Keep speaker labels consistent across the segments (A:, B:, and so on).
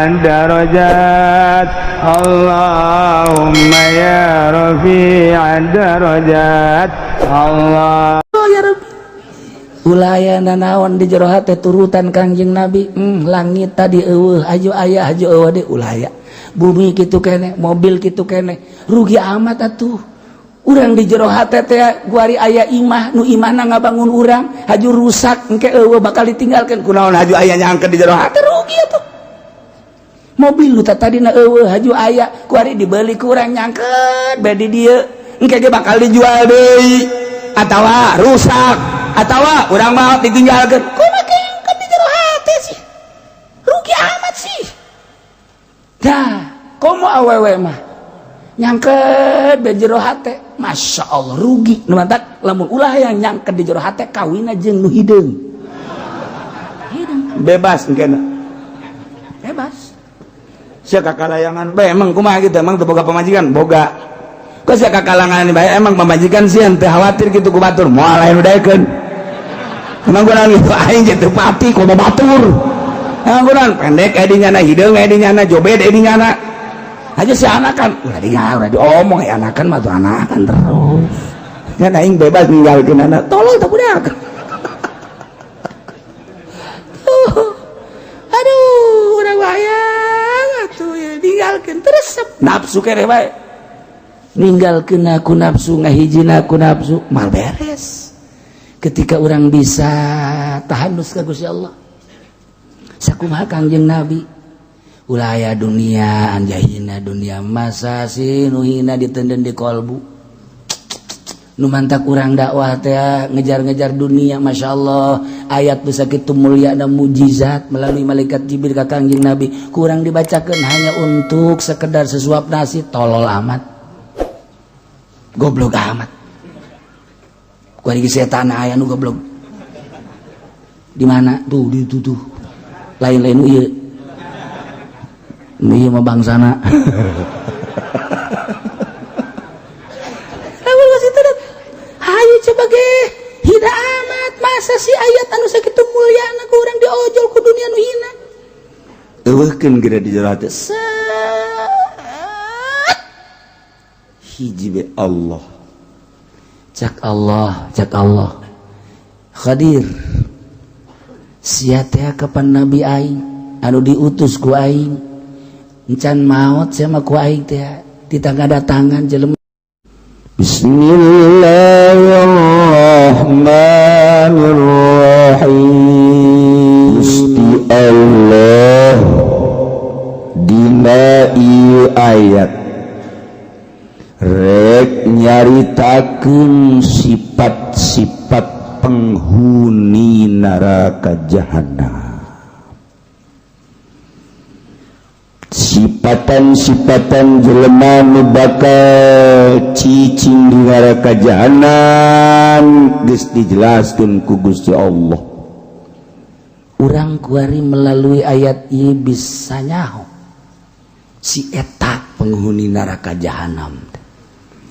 A: الدرجات اللهم يا رفيع الدرجات الله.
B: Oh ya Rabbi, ulah aya nanaon di jero hate turutan Kangjeng Nabi. Langit tadi eueuh, aju aya, aju eueuh deui, ulah aya. Bumi kitu kene, mobil kitu kene, rugi amat atuh urang di jero hate teh. Kuari aya imah, nu imahna ngabangun urang, haju rusak engke eueuh, bakal ditinggalkeun, kunaon haju aya nyangket di jero hate? Rugi atuh. Mobil nu tadina eueuh, haju aya, kuari dibeli ku urang, nyangket bae di dieu, engke ge bakal dijual deui atawa rusak atawa urang mau ditinggalkeun. Kumaha nyangket di jero hate sih? Rugi amat sih. Dah, komo awewe mah nyangket di jero hate, Masya Allah, rugi. Nu mantak lamun ulah yang nyangket di jero hate, kawin jeung nu hideung. Hideung.
A: Bebas engkena.
B: Bebas.
A: Sia kakalayangan bae, emang kumaha gitu? Emang teu boga pamajikan? Boga. Kok sia kakalangan bae, emang pamajikan sieun, teu khawatir gitu ku batur? Moal lain udaekeun. Emang kunaon gitu? Aing jeung teu pati komo batur. Emang kunaon? Pendek aya di nyana, hideung aya di nyana, jobed aya di nyana. Aja si anakan ulah di ulah diomong ya, anakan mah tuh anakan terus kan. Aing bebas ninggalkeun anak, tolol tak budak.
B: Tuh. Aduh, udah bayang atuh ya, ninggalkeun terus
A: nafsu kere bae.
B: Ninggalkeun aku nafsu, ngahijina aku nafsu, mal beres. Ketika orang bisa tahanus ka Gusti Allah, sakumaha Kangjeng Nabi, ulah aya dunia anjahina. Dunia masa sih nu hina ditenden di kolbu? Nu mantak urang dakwah teh ngejar-ngejar dunia. Masya Allah, ayat bisa kitu mulia dan mujizat melalui malaikat Jibril ka Kangjeng Nabi kurang dibacakan hanya untuk sekedar sesuap nasi. Tolol amat, goblok amat. Kuari setan aya nu goblok di mana tuh? Di itu tuh, lain-lain ieu, ieu mah bangsana. Lamun geus itu, hayu coba ge, hina amat. Masa sih ayat anu sakitu mulyana ku urang diojol ku dunia nu hina?
A: Eueuhkeun geura di jero hati.
B: Set.
A: Hiji be Allah.
B: Cak Allah, cak Allah, Khadir, sia teh kapan nabi aing anu diutus ku aing, encan maot sia mah ku aing teh ditangga datangan jelema.
A: Bismillahirrahmanirrahim. Gusti Allah dina ieu ayat rek nyaritakeun sifat-sifat penghuni neraka jahanam, sifatan-sifatan jelema nu bakal cicing di neraka jahanam geus dijelaskeun ku Gusti Allah.
B: Urang kuari melalui ayat ieu bisa nyaho si eta penghuni neraka jahanam teh.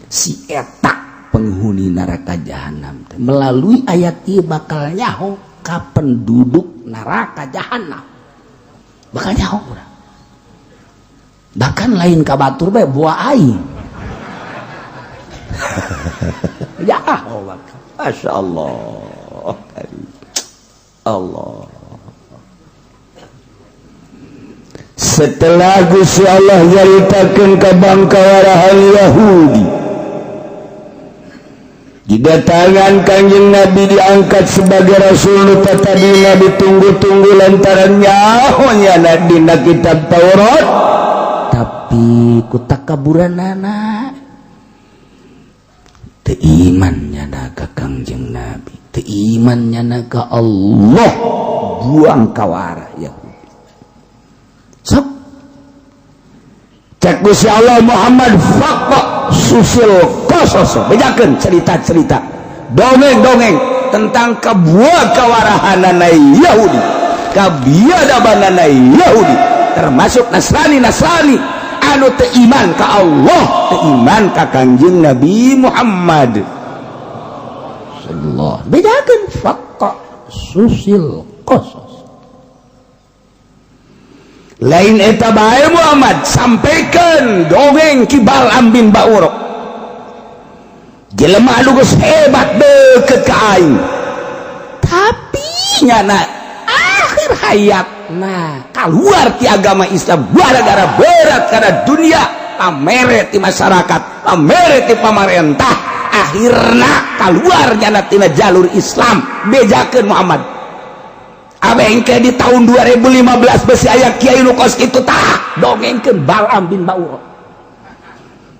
B: Si eta penghuni neraka jahanam teh. Melalui ayat ieu bakal nyaho ka penduduk neraka jahanam, bakal nyaho urang. Bahkan lain ka batur bae, buah aing ya bakal.
A: Masya Allah. Allah. Setelah Gusti Allah nyaritakeun ka bangkawarahan Yahudi, didatangan Kanjeng Nabi, diangkat sebagai rasul nu tadina ditunggu-tunggu lantaran nyahonya dina kitab Taurat.
B: Tapi ku takaburanana teu iman nyana ka Kangjeng Nabi, teu iman nyana ka Allah,
A: buang kawara Yahudi.
B: Sok.
A: Cek Gusti Allah, Muhammad, faqsusil qasas, bejakeun cerita-cerita, dongeng-dongeng tentang kebuah kawarahanana Yahudi, kabiadabanana Yahudi, termasuk Nasrani. Nasrani anu teu iman ka Allah, teu iman ka Kangjeng Nabi Muhammad.
B: Allah bejakeun faqsusil qasas.
A: Lain eta bae Muhammad, sampaikan dongeng Ki Bal'am bin Ba'ura. Jelema anu geus hebat deukeut ka aing. Tapi nyana akhir hayat nah keluar ti agama Islam gara-gara berat karena dunia, pamere ti masyarakat, pamere ti pamarentah, akhirna keluar nyana tina jalur Islam. Bejakeun Muhammad. Abengke di tahun 2015 besi aya kiai nu kos kitu tah dongengkeun Bal'am bin Ba'ura.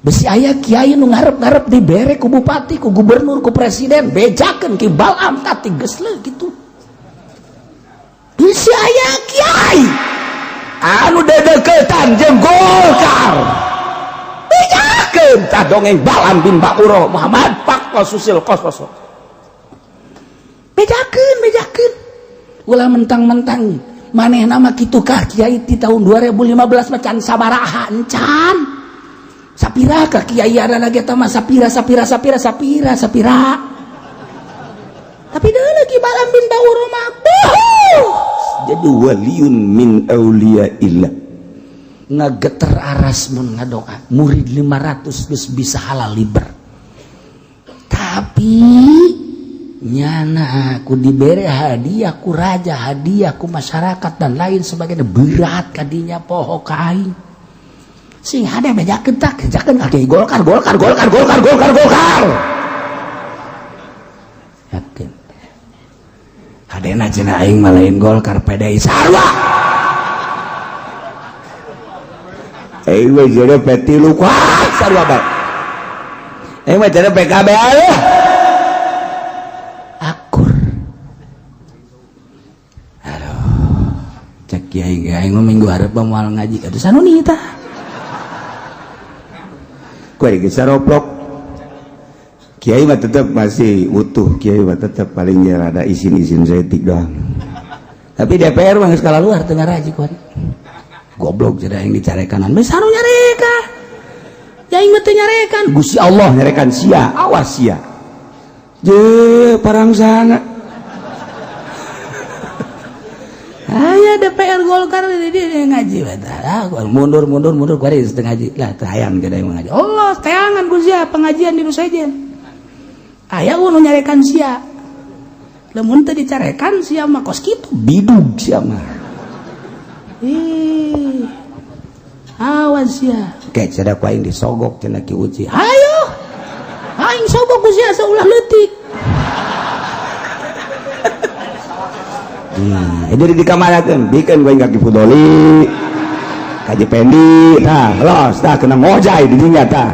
A: Besi aya kiai nu ngarep-ngarep dibere ku bupati, ku gubernur, ku presiden, bejakeun Ki Bal'am tati geus kitu. Besi aya kiai anu dedeketan jeung Golkar. Bejakeun tah dongeng Bal'am bin Ba'ura. Muhammad pak susil kos. Bejakeun, bejakeun. Ulah mentang-mentang maneh nama kitu kah kiai di tahun 2015 mah can sabaraha encan. Sapira ka kiai ada lagi eta mah sapira sapira sapira sapira sapira. Tapi deui lagi Bal'am bin Ba'ura mah
C: jadi waliun min auliyaillah.
B: Ngageter aras mun ngadoa murid 500 geus bisa halal liber. Tapi nyana aku diberi hadiah ku raja, hadiah ku masyarakat dan lain sebagainya, berat kadinya poho ka aing. Sing hade bejakeun tah, bejakeun ka Golkar, Golkar, Golkar, Golkar, Golkar, Golkar. Yakin. Hadena cenah aing mah lain Golkar, PDI sarua.
C: Aing mah jadi P3 kuat sarua bae.
A: Aing mah jadi PKB aya.
B: Akur. Aduh. Cek kiai ge aing mah minggu hareup mah moal ngaji atuh sanuni tah.
C: Kuari geus saroplok. Kiai mah tetep masih utuh, kiai mah tetep paling ya rada isin-isin saeutik doang.
B: Tapi DPR mah geus kalaluar teu ngaraji kuari. Goblok jadi aing dicarekanan. Geus sanu nyareka. Ya aing mah teu nyarekan.
C: Gusti Allah nyarekan sia, awas sia. Je parangsana.
B: Aya DPR Golkar di dia ngaji bae. Mundur mundur mundur kuari teu ngaji. Lah teu hayang jadi aing ngaji. Allah teangan ku sia pengajian di nu sejen. Aya nu nyarekan sia. Lamun teu dicarekan sia mah kos kitu
C: bidug sia mah.
B: Ih. Awas sia.
C: Kayak cenah ku aing disogok cenah Ki Uci.
B: Hayo. Aing sogok ku sia saulah leutik.
C: Jadi dikamanakeun, bikeun ku aing ka Ki Fudoli. Ka Pendi, tah, los, tah kena ngojay di dinya tah.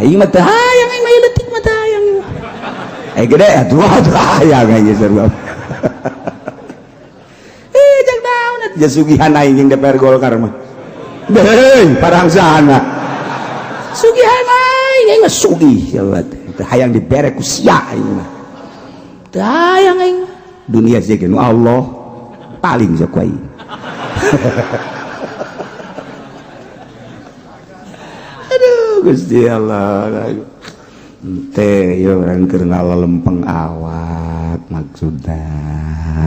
B: Aing mah teu hayang, aing mah leutik mah teu hayang.
C: Gede atuh atuh hayang aing sarua.
B: Eh cek naon atuh
C: jasugihan aing jeung DPR Golkar mah. Deui parangsana.
B: Sugihan aing, aing mah
C: sugih sia teh hayang dibere ku sia aing mah.
B: Teu hayang aing.
C: Dunia sih nu Allah paling sok aing. Aduh Gusti Allah. Teh ya urang keur ngalalempeng awak maksudna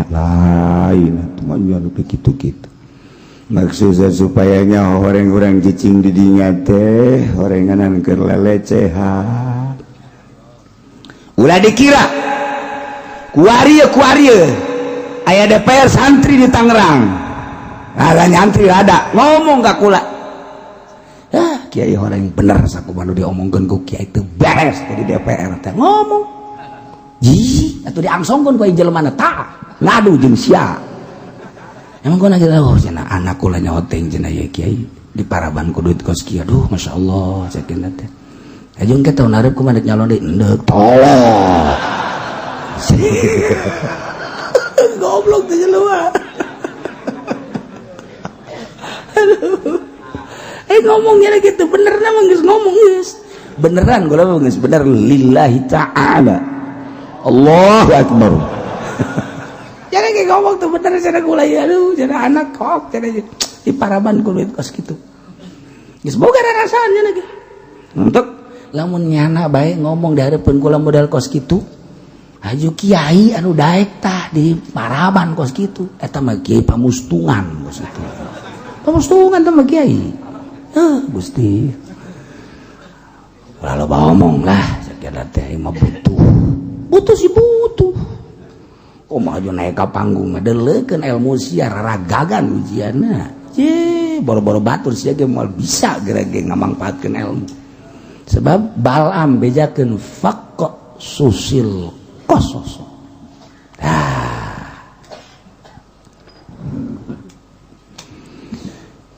C: lain atuh mah anu kitu-kitu. Maksudna supaya nya horeng-horeng cicing di dinya teh horenganan keur lelecehan.
A: Ulah dikira kuari kuari aya DPR santri di Tangerang. Ada nyantri ada ngomong ka kula. Ah, kiai horeng bener sakumaha nu diomongkeun ku kiai teu beres jadi DPR teh ngomong. Ji, atuh diangsongkeun ku aing jelema tah. Ngadu jeung sia. Emang kau lagi tahu cenah anak kula nyoteng cenah ya kiai di paraban ku duit kos kieu. Aduh, masyaallah cekin teh. Aja engke tahun hareup kumaha nyalon deui endek tolong. Goblok teh jelema. Aduh. Ngomongnya gitu bener mah geus ngomong geus. Beneran gua mah geus bener lillahi ta'ala.
C: Allahu akbar.
B: Jadi kayak ngomong tuh bener cenah gula ya aduh cenah anak kok cenah di paraban ku duit kos kitu. Geus boga rasaan lagi. Untuk lamun nyana bae ngomong di hareupeun kula modal kos kitu. Aju kiai anu daek tah di paraban kos kitu. Eta mah kiai pamustungan kos kitu. Pamustungan teh mah kiai. Heuh, Gusti. Ulah loba omong lah, sakieu teh mah butuh. Butuh sih butuh. Kumaha maju naik ka panggung mah deleukeun ilmu sia raragagan ujianna. Ye, boro-boro batur sia ge moal bisa gerege ngamangpaatkeun ilmu. Sebab Balam bejakeun faqsusil qasas. Ah.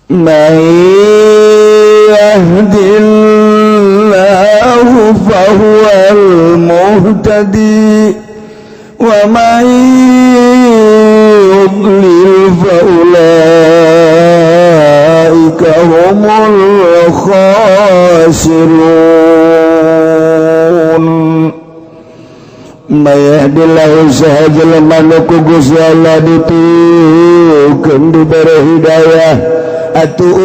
C: May yahdillahu fahuwal muhtadi wa may yudlil faulaika humul khasirun. May yahdillahu saha jelema nu ku Gusti Allah ditukeun dibere hidayah atuh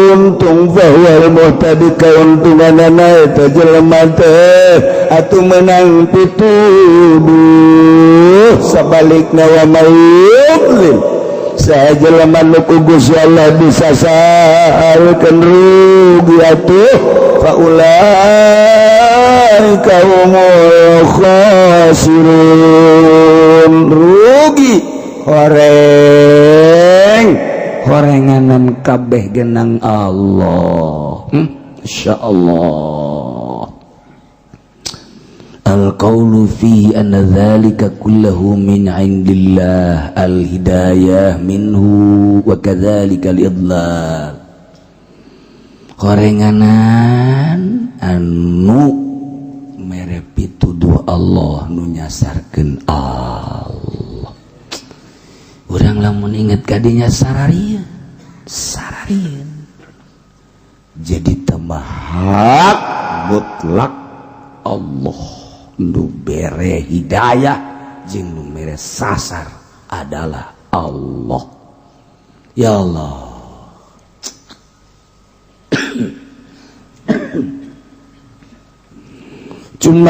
C: untung fahuwal muhtadi kauntunganana eta jelema teh atuh menang pituduh. Sabalikna wa may yudlil saha jelema nu ku Gusti Allah disasalkeun rugi atuh faulaika humul khasirun. Rugi horeng horenganan kabeh genang Allah. Insyaallah.
B: Al-qawlu fihi anna dhalika kullahu min indillah, al-hidayah minhu wa kadzalika al-idlal. Horenganan anu mere pituduh Allah nu nyasarkeun Allah. Urang lamun inget kadinya sararieun, sararieun.
C: Jadi tambah hak mutlak Allah
B: nu bere hidayah jeung nu mere sasar adalah Allah. Ya Allah.
C: Cuman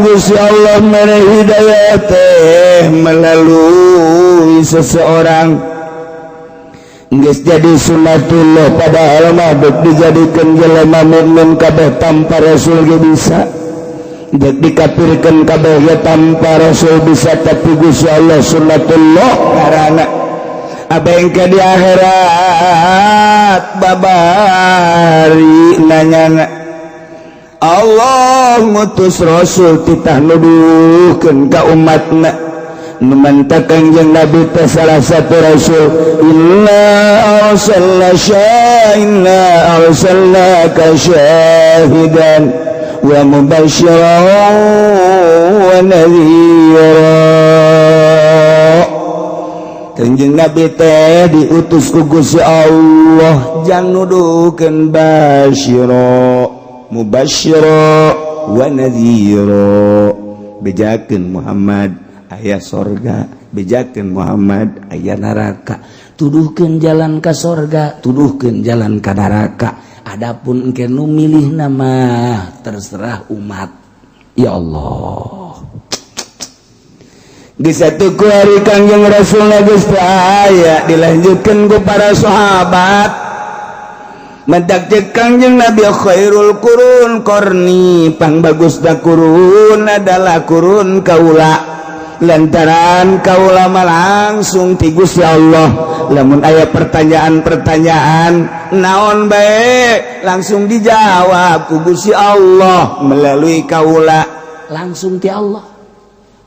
C: Gusti Allah mere hidayah teh melalui seseorang geus jadi sunatullah, padahal mah dek dijadikeun jelema mukmin kabeh tanpa rasul ge bisa, dek dikafirkeun kabeh ge tanpa rasul bisa, tapi Gusti Allah sunatullah karana abengke di akhirat babari nanyana Allah ngutus rasul titah nuduhkeun ka umatna. Nu mantap Kangjeng Nabi teh salah satu rasul. Inna arsalna inna arsalnaka syahidan wa mubasysyiran wa nadhira. Kangjeng Nabi teh diutus ku Gusti Allah jang nuduhkeun basyira, mubasyira wa nadhira. Bejakeun Muhammad aya sorga, bejakeun Muhammad aya
B: neraka, tuduhkeun jalan ka sorga, tuduhkeun jalan ka neraka. Adapun engke nu milih nama terserah umat. Ya Allah.
C: Di satu hari Kangjeng Rasul geus teu aya, dilanjutkeun ku para sahabat. Mendak cek Kangjeng Nabi khairul qurun qarni, pangbagusna kurun adalah kurun kaula. Lantaran kaula mah langsung ti Gusti Allah. Lamun aya pertanyaan-pertanyaan naon bae langsung dijawab ku Gusti Allah melalui kaula,
B: langsung ti Allah.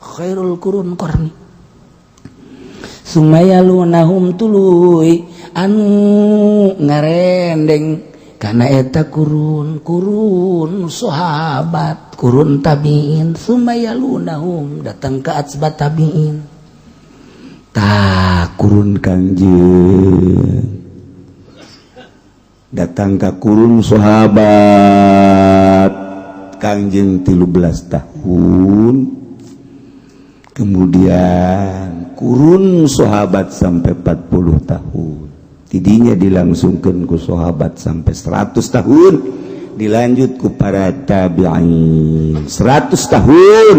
B: Khairul qurun qarni. Sumayalunahum tuluy anu ngarendeng kana eta kurun, kurun sahabat, kurun tabiin. Sumayalunahum datang ke atsbat tabiin.
C: Tah kurun Kangjeng datang ka kurun sahabat Kangjeng 13 tahun, kemudian kurun sahabat sampai 40 tahun. Tidinya dilangsungkan ku sahabat sampai 100 tahun, dilanjut ku para tabi'in 100 tahun.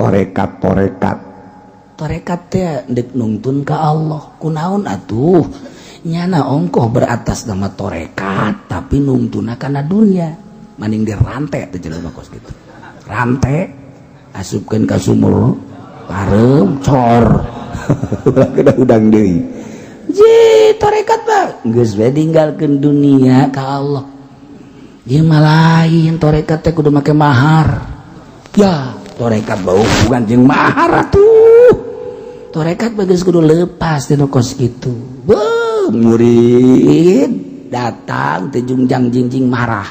A: Torekat torekat
B: Torekat teh dek nungtun ka Allah. Kunaon atuh? Nyana ongkoh beratas nama torekat tapi nungtuna kana dunia. Maning dirantai teh jelema kos kitu. Rantai asupkeun ka sumur pareum cor.
A: Ulah kena udang deui.
B: Je torekat mah geus we ninggalkeun dunia ka Allah. Ieu mah lain, torekat teh kudu make mahar. Ya, torekat bau bukan jeung mahar atuh. Torekat mah geus kudu lepas tina kos kitu. Beuh, murid datang teh jungjang jingjing marah.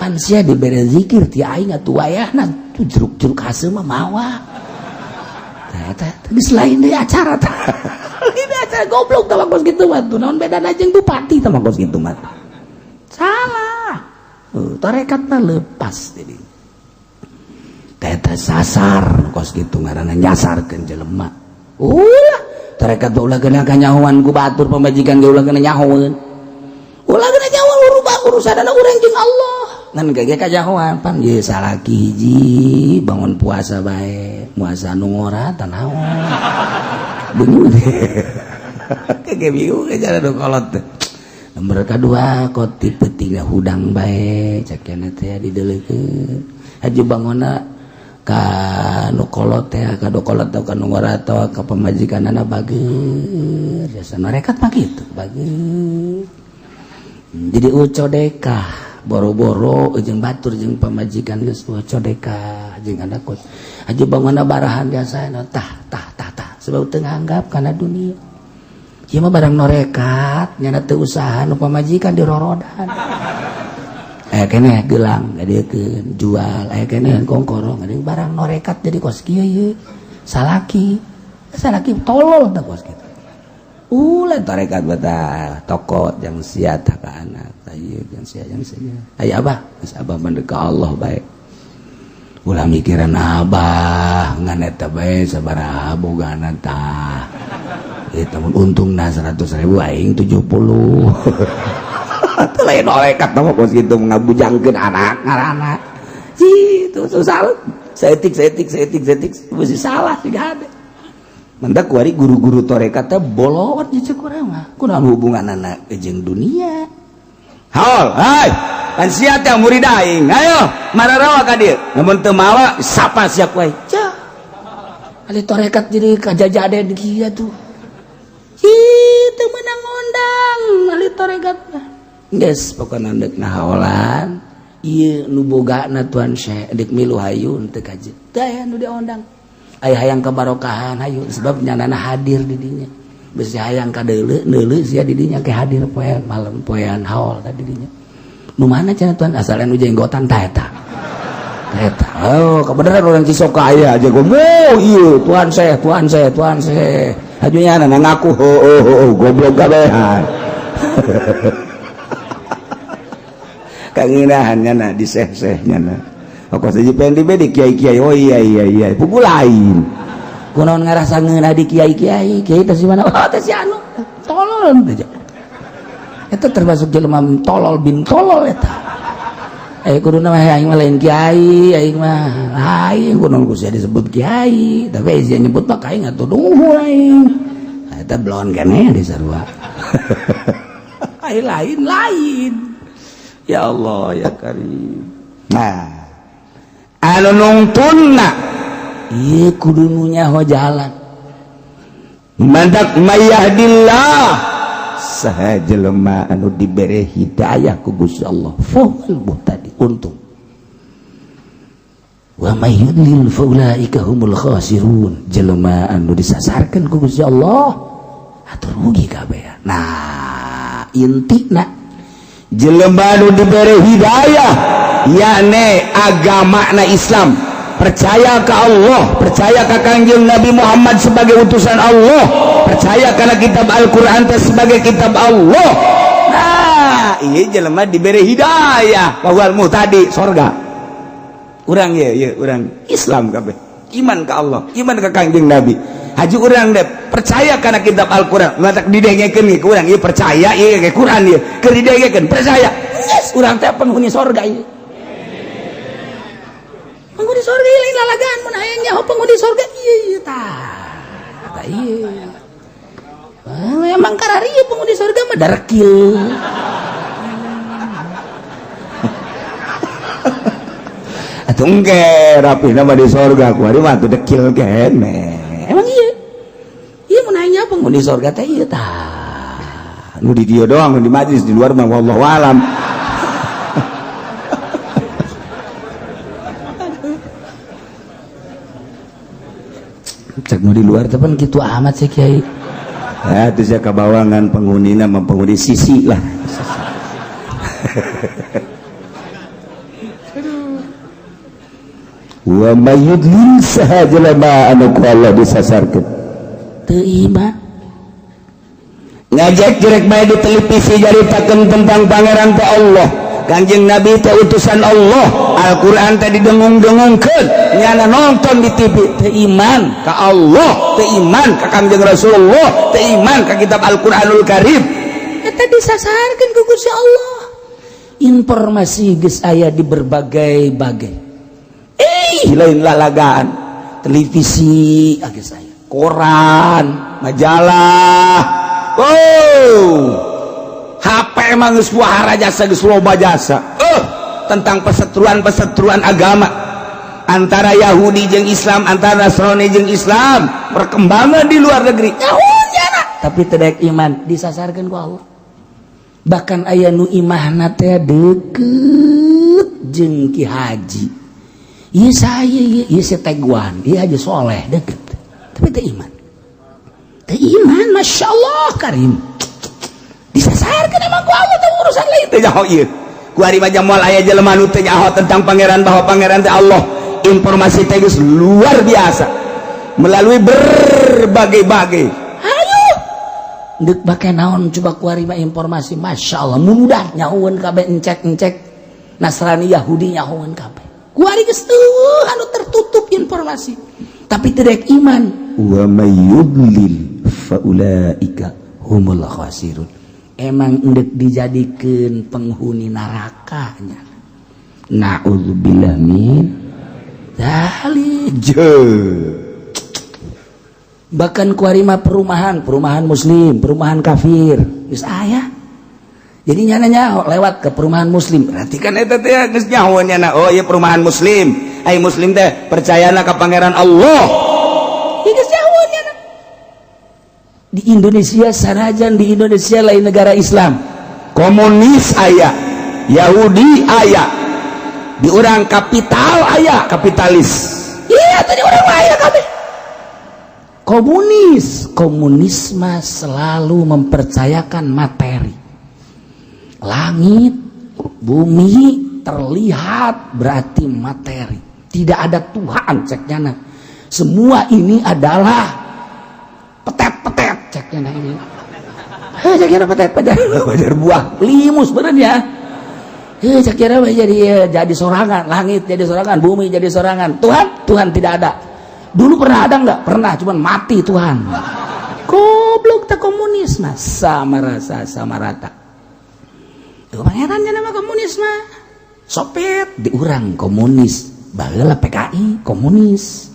B: Pan sia dibere zikir ti aing atuh wayahna tuh jeruk-jeruk haseum mah mawa. Tah eta geus lain deui acara tah. Ini acara goblok tah kos kitu mah tuh. Naon bedana jeung bupati tah kos kitu mah. Salah. Tarekat mah lepas jadi. Teta sasar kos kitu ngaranna nyasarkeun jelema. Ulah tarekat ulah kena kanyahoan ku batur, pamajikan ge ulah kena nyahoeun. Ulah kena nyahoan, urubah urusanana urang jeung Allah. Ngan ge kanyahoan pan ye salaki hiji bangun puasa bae, puasa nu ngora tah naon. Bingung. Kege bingung cara nu kolot teh. Nomor kedua koti pentingna hudang bae cek teh dideleukeun. Haji bangonna ka nu kolot teh, ka nu kolot atau ka nu ngora atawa ka pamajikanana bager. Jasa nerekat mah kitu, bager. Jadi ucodekah boro-boro jeung batur jeung pamajikan geus ucodekah jeung anak kos. Haji bangonna barahan biasa tah tah tah tah sebab teu nganggap kana dunia. Ieu mah barang norekat nyana teu usaha nu pamajikan dirorodan. Aya keneh gelang ngadiekeun jual, aya keneh kongkorong ngadieu barang norekat jadi kos kieu ieu. Salaki, salaki tolol tah kos kitu. Ulah tarekat betah toko jang sia tah ka anak, ieu jang sia jang sia. Aya abah, geus abah mah ka Allah bae. Ulah mikiran abah ngan eta bae sabaraha bogana tah. Eta mun untungna 100.000 aing 70. Teu lain norekat mah kos kitu ngabujangkeun anak ngaranna. Itu susah. Saeutik saeutik saeutik saeutik mesti salah siga hade. Mendak kuari guru-guru torekat teh bolot jeung cek urang mah. Kunaon hubunganana jeung dunia?
A: Haul, hai. Pan sia teh murid aing. Ayo, mararawa ka dieu. Lamun teu mawa sapa sia ku aing.
B: Cah. Ali torekat jadi kajajaden kieu tuh. Ih, teu meunang ngondang ahli torekat mah. Geus pokona deuk ngahaolan. Ieu nu bogana Tuan Syekh deuk milu hayu teu kaje. Teu aya nu diondang. Aya hayang kebarokahan hayu sebab nyanana hadir di dinya. Bisi hayang kadeuleu neuleu sia di dinya ke hadir poean malam poean haul tadi dinya. Nu mana cenah Tuan asal nu jenggotan tah eta. Tah eta. Oh, kebenaran orang Cisoka aya aja gomo ieu Tuan Syekh, Tuan Syekh, Tuan Syekh.
A: Hajunya nana ngaku ho ho ho goblok kabehan. Kangenahan nyana di seh-seh nyana. Kok saja pengen di kiai-kiai. Oh iya iya iya, pugu lain.
B: Kunaon ngarasa ngeunah di kiai-kiai, kiai teh si mana? Oh, teh si anu. Tolol teh. Eta termasuk jelema tolol bin tolol eta. Kuduna mah aing mah lain kiai, aing mah lain kunaon ku sia disebut kiai, tapi sia nyebut mah aing atuh duhur aing. Eta belon keneh di sarua. Aing lain lain.
A: Ya Allah ya Karim. Nah, anu nungtunna
B: ieu kudu nu nyaho jalan.
A: Mantak mayahdillah saha jelema anu dibere hidayah ku Gusti Allah
B: fahuwal muhtadi untung. Wa may yudlil fa ulaika humul khasirun. Jelema anu disasarkeun ku Gusti Allah atuh rugi kabeh. Nah, intina
A: jelema anu dibere hidayah yakni agama na Islam, percaya ke Allah, percaya ke Kangjeng Nabi Muhammad sebagai utusan Allah, percaya karena kitab Al-Quran teh sebagai kitab Allah. Nah, iya jelema diberi hidayah bahwa tadi sorga. Urang ya, ya urang Islam kabeh, iman ke Allah, iman ke Kangjeng Nabi. Haji urang deh percaya karena kitab Al-Quran, matak didengekeun ke urang ieu percaya ieu ke Quran ieu, keur didengekeun percaya. Yes, urang teh penghuni sorga ieu.
B: Penghuni surga lain lalagaan, mun hayang nyaho penghuni surga ieu ieu tah. Tah ieu. Emang kararieu penghuni surga mah darekil.
A: Atuh engke rapihna mah di surga kuari mah atuh dekil keneh.
B: Emang iya. Iya mun hayang nyaho penghuni surga teh ieu tah.
A: Nu di dieu doang, nu di majlis, di luar mah wallahu alam.
B: Cek nu di luar teh pan kitu amat sih kiai.
A: Ya itu saya kabawangan penghunina mah penghuni sisi lah. Wa may yudlil saha jelema anu ku Allah disasarkeun.
B: Teu iman.
A: Ngajak jerek bae di televisi jaritakeun tentang pangeran teh Allah. Kanjeng Nabi teh utusan Allah. Al-Qur'an teh didengung-dengungkeun, nyana nonton di TV
B: teu iman
A: ka Allah, teu iman ka Kanjeng Rasulullah, teu iman ka kitab Al-Qur'anul Karim.
B: Eta disasarkeun ku Gusti Allah. Informasi geus aya di berbagai-bagai.
A: Lain lalagaan,
B: televisi geus aya,
A: koran, majalah. Oh, HP emang geus wahara jasa, geus loba jasa. Tentang perseteruan-perseteruan agama antara Yahudi jeung Islam, antara Nasrani jeung Islam, perkembangan di luar negeri.
B: Tapi teu iman disasarkeun ku Allah. Bahkan aya nu imahna teh deukeut jeung Ki Haji. Ieu saya ieu si Teguan, ieu Haji Soleh deukeut. Tapi teu iman. Teu iman, Masya Allah Karim. Disasarkeun emang ku Allah teh urusan lain
A: teu nyaho ieu. Ku ari mah moal aya jelema nu teu nyaho tentang pangeran bahwa pangeran teh Allah. Informasi teh geus luar biasa melalui berbagai-bagai.
B: Ayo deuk bake naon coba ku ari mah informasi, Masya Allah mudah nyahoeun kabeh, encek-encek Nasrani Yahudi nyahoeun kabeh. Ku ari geus teu anu tertutup informasi. Tapi tidak iman.
A: Wa may yudlil fa ulaika
B: humul khasirun. Emang endek dijadikeun penghuni nerakanya. Na'udzubillah min dzalik. Bahkan kuari mah perumahan, perumahan muslim, perumahan kafir, geus aya. Jadi nyana nyaho lewat ke perumahan muslim.
A: Berarti kan eta teh geus nyaho nyana, oh ieu perumahan muslim. Ai muslim teh percayana ka pangeran Allah.
B: Ieu geus nyaho nyana. Di Indonesia sanajan di Indonesia lain negara Islam,
A: komunis aya, Yahudi aya, di urang kapital aya, kapitalis.
B: Iya tadi urang aya kabeh. Komunis, komunisme selalu mempercayakan materi. Langit, bumi terlihat berarti materi. Tidak ada Tuhan ceknya. Semua ini adalah petet-petet ceknya ini. Heh ceknya petet-petet.
A: Wajar buah
B: limus bener ya. Heh ceknya jadi sorangan, langit jadi sorangan, bumi jadi sorangan. Tuhan, Tuhan tidak ada. Dulu pernah ada nggak? Pernah, cuman mati Tuhan. Goblok tak komunis mah sama rasa sama rata. Tuh pangerannya nama komunis mah. Soviet diurang komunis, baheula PKI komunis.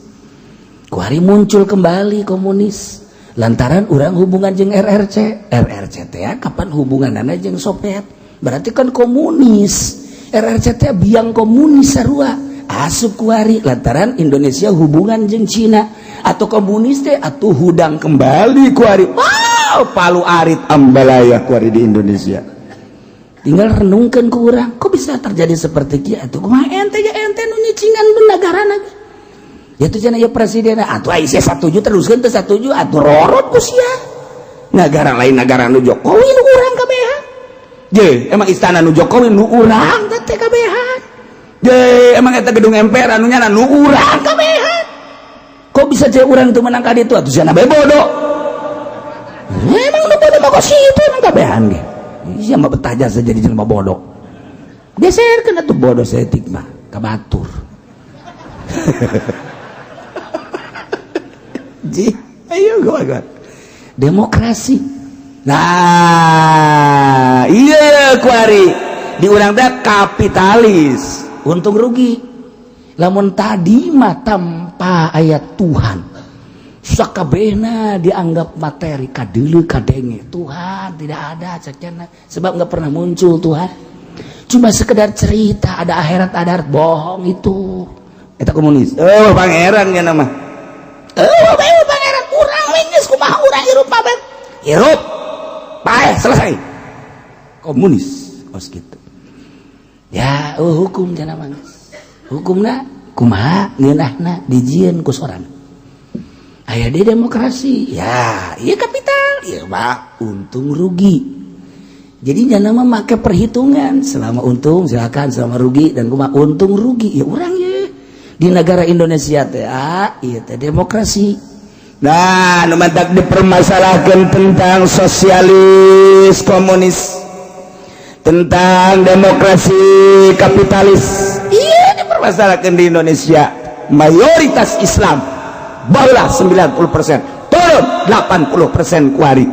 B: Kuari muncul kembali komunis. Lantaran urang hubungan jeung RRC, RRC teh kapan hubunganana jeung Soviet? Berarti kan komunis. RRC teh biang komunis sarua. Asup kuari lantaran Indonesia hubungan jeung Cina atau komunis teh atau hudang
A: kembali kuari. Wow, palu arit ambalaya kuari di Indonesia.
B: Tinggal renungkan ke urang, kok bisa terjadi seperti kieu atuh? Kumaha ente ya ente nu nyicingan negara lagi. Ya tuh cenah ya presiden atuh ai sia satuju teruskeun teu satuju atuh rorot ku sia.
A: Negara lain negara nu
B: Jokowi nu urang kabehan.
A: Je, emang istana nu Jokowi nu
B: urang teh kabehan.
A: Je, emang eta gedung MPR anu nyana nu
B: urang kabehan. Kok bisa je urang teu menang ka ditu atuh sia bae bodoh. Emang nu bodoh mah kok situ emang kabehan ge. Iya mah betah jasa jadi jelema bodoh. Geserkeun atuh bodoh saeutik mah ka batur.
A: Ji, ayo gua.
B: Demokrasi.
A: Nah, iya kuari di urang teh kapitalis.
B: Untung rugi. Lamun tadi mah tanpa ayat Tuhan, sakabehna dianggap materi, kadeuleu kadenge Tuhan tidak ada cekna, sebab nggak pernah muncul Tuhan, cuma sekedar cerita ada akhirat, ada akhirat. Bohong itu.
A: Eta komunis. Oh, pangeran ya nama.
B: Oh, pangeran urang we geus, kumaha urang hirup pabe
A: hirup paeh selesai. Komunis kos gitu.
B: Ya, oh, hukum cenah mah hukumna kumaha ngeunahna dijieun ku sorangan. Aya di demokrasi ya, iya kapital ya, Pak, untung rugi. Jadi jangan mah make perhitungan selama untung silakan, selama rugi dan kumaha untung rugi ya. Urang ya di negara Indonesia teh, ah, iya teh demokrasi.
A: Nah, nu matak dipermasalahkan tentang sosialis komunis, tentang demokrasi kapitalis, iya dipermasalahkan di Indonesia mayoritas Islam barulah 90%, turun 80% kuari,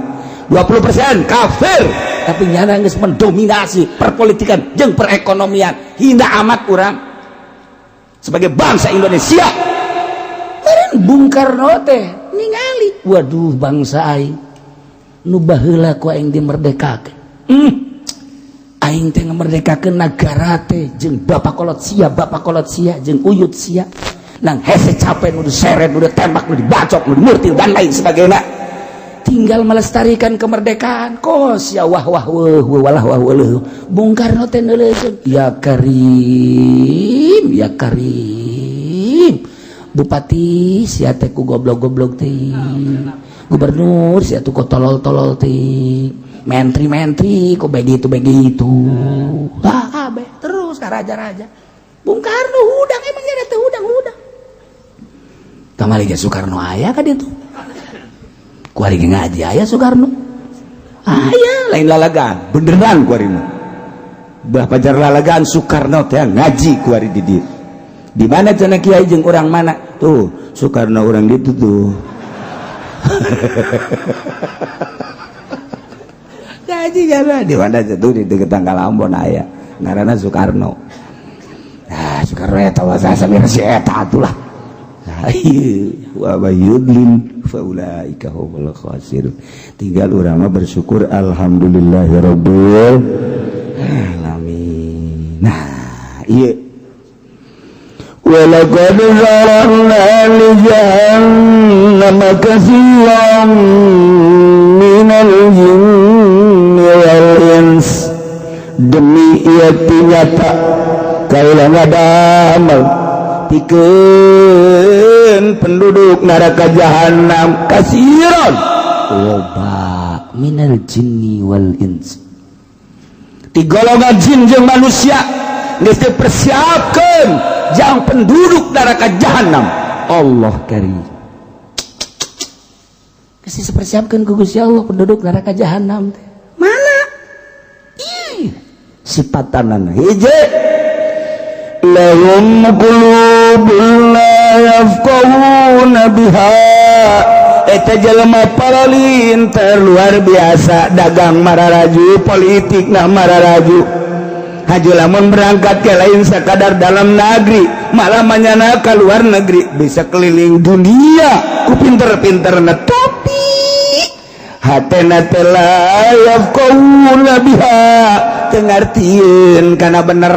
A: 20% kafir.
B: Tapi nyana geus mendominasi perpolitikan jeung perekonomian, hina amat urang
A: sebagai bangsa Indonesia.
B: Meureun Bung Karno teh ningali, waduh, bangsa aing nu baheula ku aing dimerdekakeun, aing teh ngamerdekakeun nagara teh jeung bapak kolot sia, bapak kolot sia jeung uyut sia, nang hese capek nu diseret, nu ditembak, nu dibacok, nu dimurtil, dan lain sebagainya, tinggal melestarikan kemerdekaan kos ya. Wah wah wah wah wah wah. Bung Karno teh neuleukeun, ya Karim, ya Karim, bupati sia teh ku goblok-goblok teh, gubernur sia tuh ku tolol-tolol teh, menteri-menteri kok begitu begitu, ah kabeh terus ka raja-raja. Bung Karno hudang, emangnya teh hudang hudang. Kamari ge Soekarno aya ka ditu, kuari ge ngaji aya Soekarno aya.
A: Lain lalagaan, beneran kuari mah. Bah pajar lalagaan, Soekarno teh ngaji kuari di dieu. Di mana cenah, kiai? Jeung urang mana tuh Soekarno? Urang ditu tuh ngaji kana di mana tuh? Di deket Tanggal Ambon aya ngaranna Soekarno. Nah, Soekarno eta wasa samir si eta atulah. Wa may yudlil faulaika humul khasirun. Tinggal urang mah bersyukur, alhamdulillahirabbil alamin. Nah, iya. ولقد ذرأنا لجهنم كثيرا من الجن والإنس. Demi ieu nyata, kaula ngadamel pikeun penduduk neraka jahanam, kasiron
B: loba, minal jinni wal ins.
A: Di golongan jin jeung manusia geus dipersiapkeun jang penduduk neraka jahanam.
B: Allah karim. Kasih dipersiapkan ku Gusti Allah penduduk neraka jahanam teh. Mana? Ih,
A: sipatanan hiji, lahum qulubun la yafqahuna biha. Eta jelema paralinter luar biasa, dagang mararaju, politik na mararaju. Haju lamun berangkat ke lain sekadar dalam negeri, malah manyana ke luar negeri, bisa keliling dunia ku pinter-pinter na, tapi hatena teh la yafqahuna biha, teu ngartieun kana bener.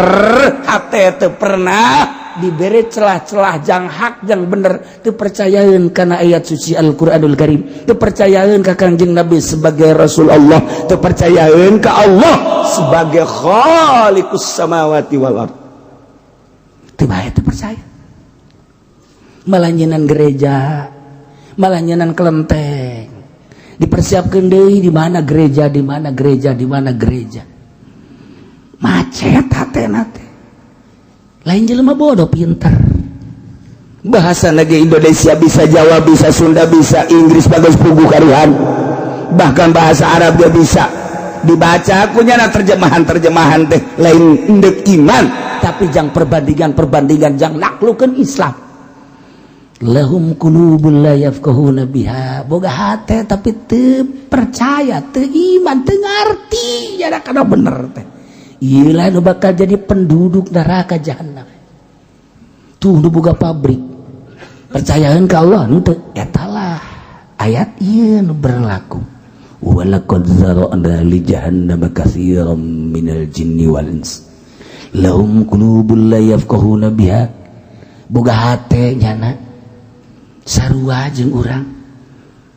A: Hate teu pernah
B: diberi celah-celah jang hak, jang bener. Teu percayaeun kana ayat suci Al-Qur'anul Karim, teu percayaeun ka Kangjeng Nabi sebagai Rasul
A: Allah, teu percayaeun ka Allah sebagai khaliqus samawati wal ard.
B: Teu bae teu percaya, malah nyenan gereja, malah nyenan kelenteng. Dipersiapkan deui di mana gereja, di mana gereja, di mana gereja. Macet hatena teh. Lain jelema bodoh, pinter.
A: Bahasa negeri Indonesia bisa, Jawa bisa, Sunda bisa, Inggris bagus pugu karuhan, bahkan bahasa Arab dia bisa dibaca. Kunyana terjemahan-terjemahan teh lain endek iman,
B: tapi jang perbandingan-perbandingan jang naklukan Islam. Lahum qulubul la yafqahuna biha. Boga hate tapi teu percaya, teu iman, teu ngarti ya kana bener teh. Ieu nu bakal jadi penduduk neraka jahanam. Tuh nu boga pabrik, percayaan ke Allah henteu? Eta lah ayat ieu nu berlaku, walaqad zara'na li jahannama katsiran minal jinni wal ins lahum qulubun la yafqahuna biha. Boga hate nyana sarua jeung urang,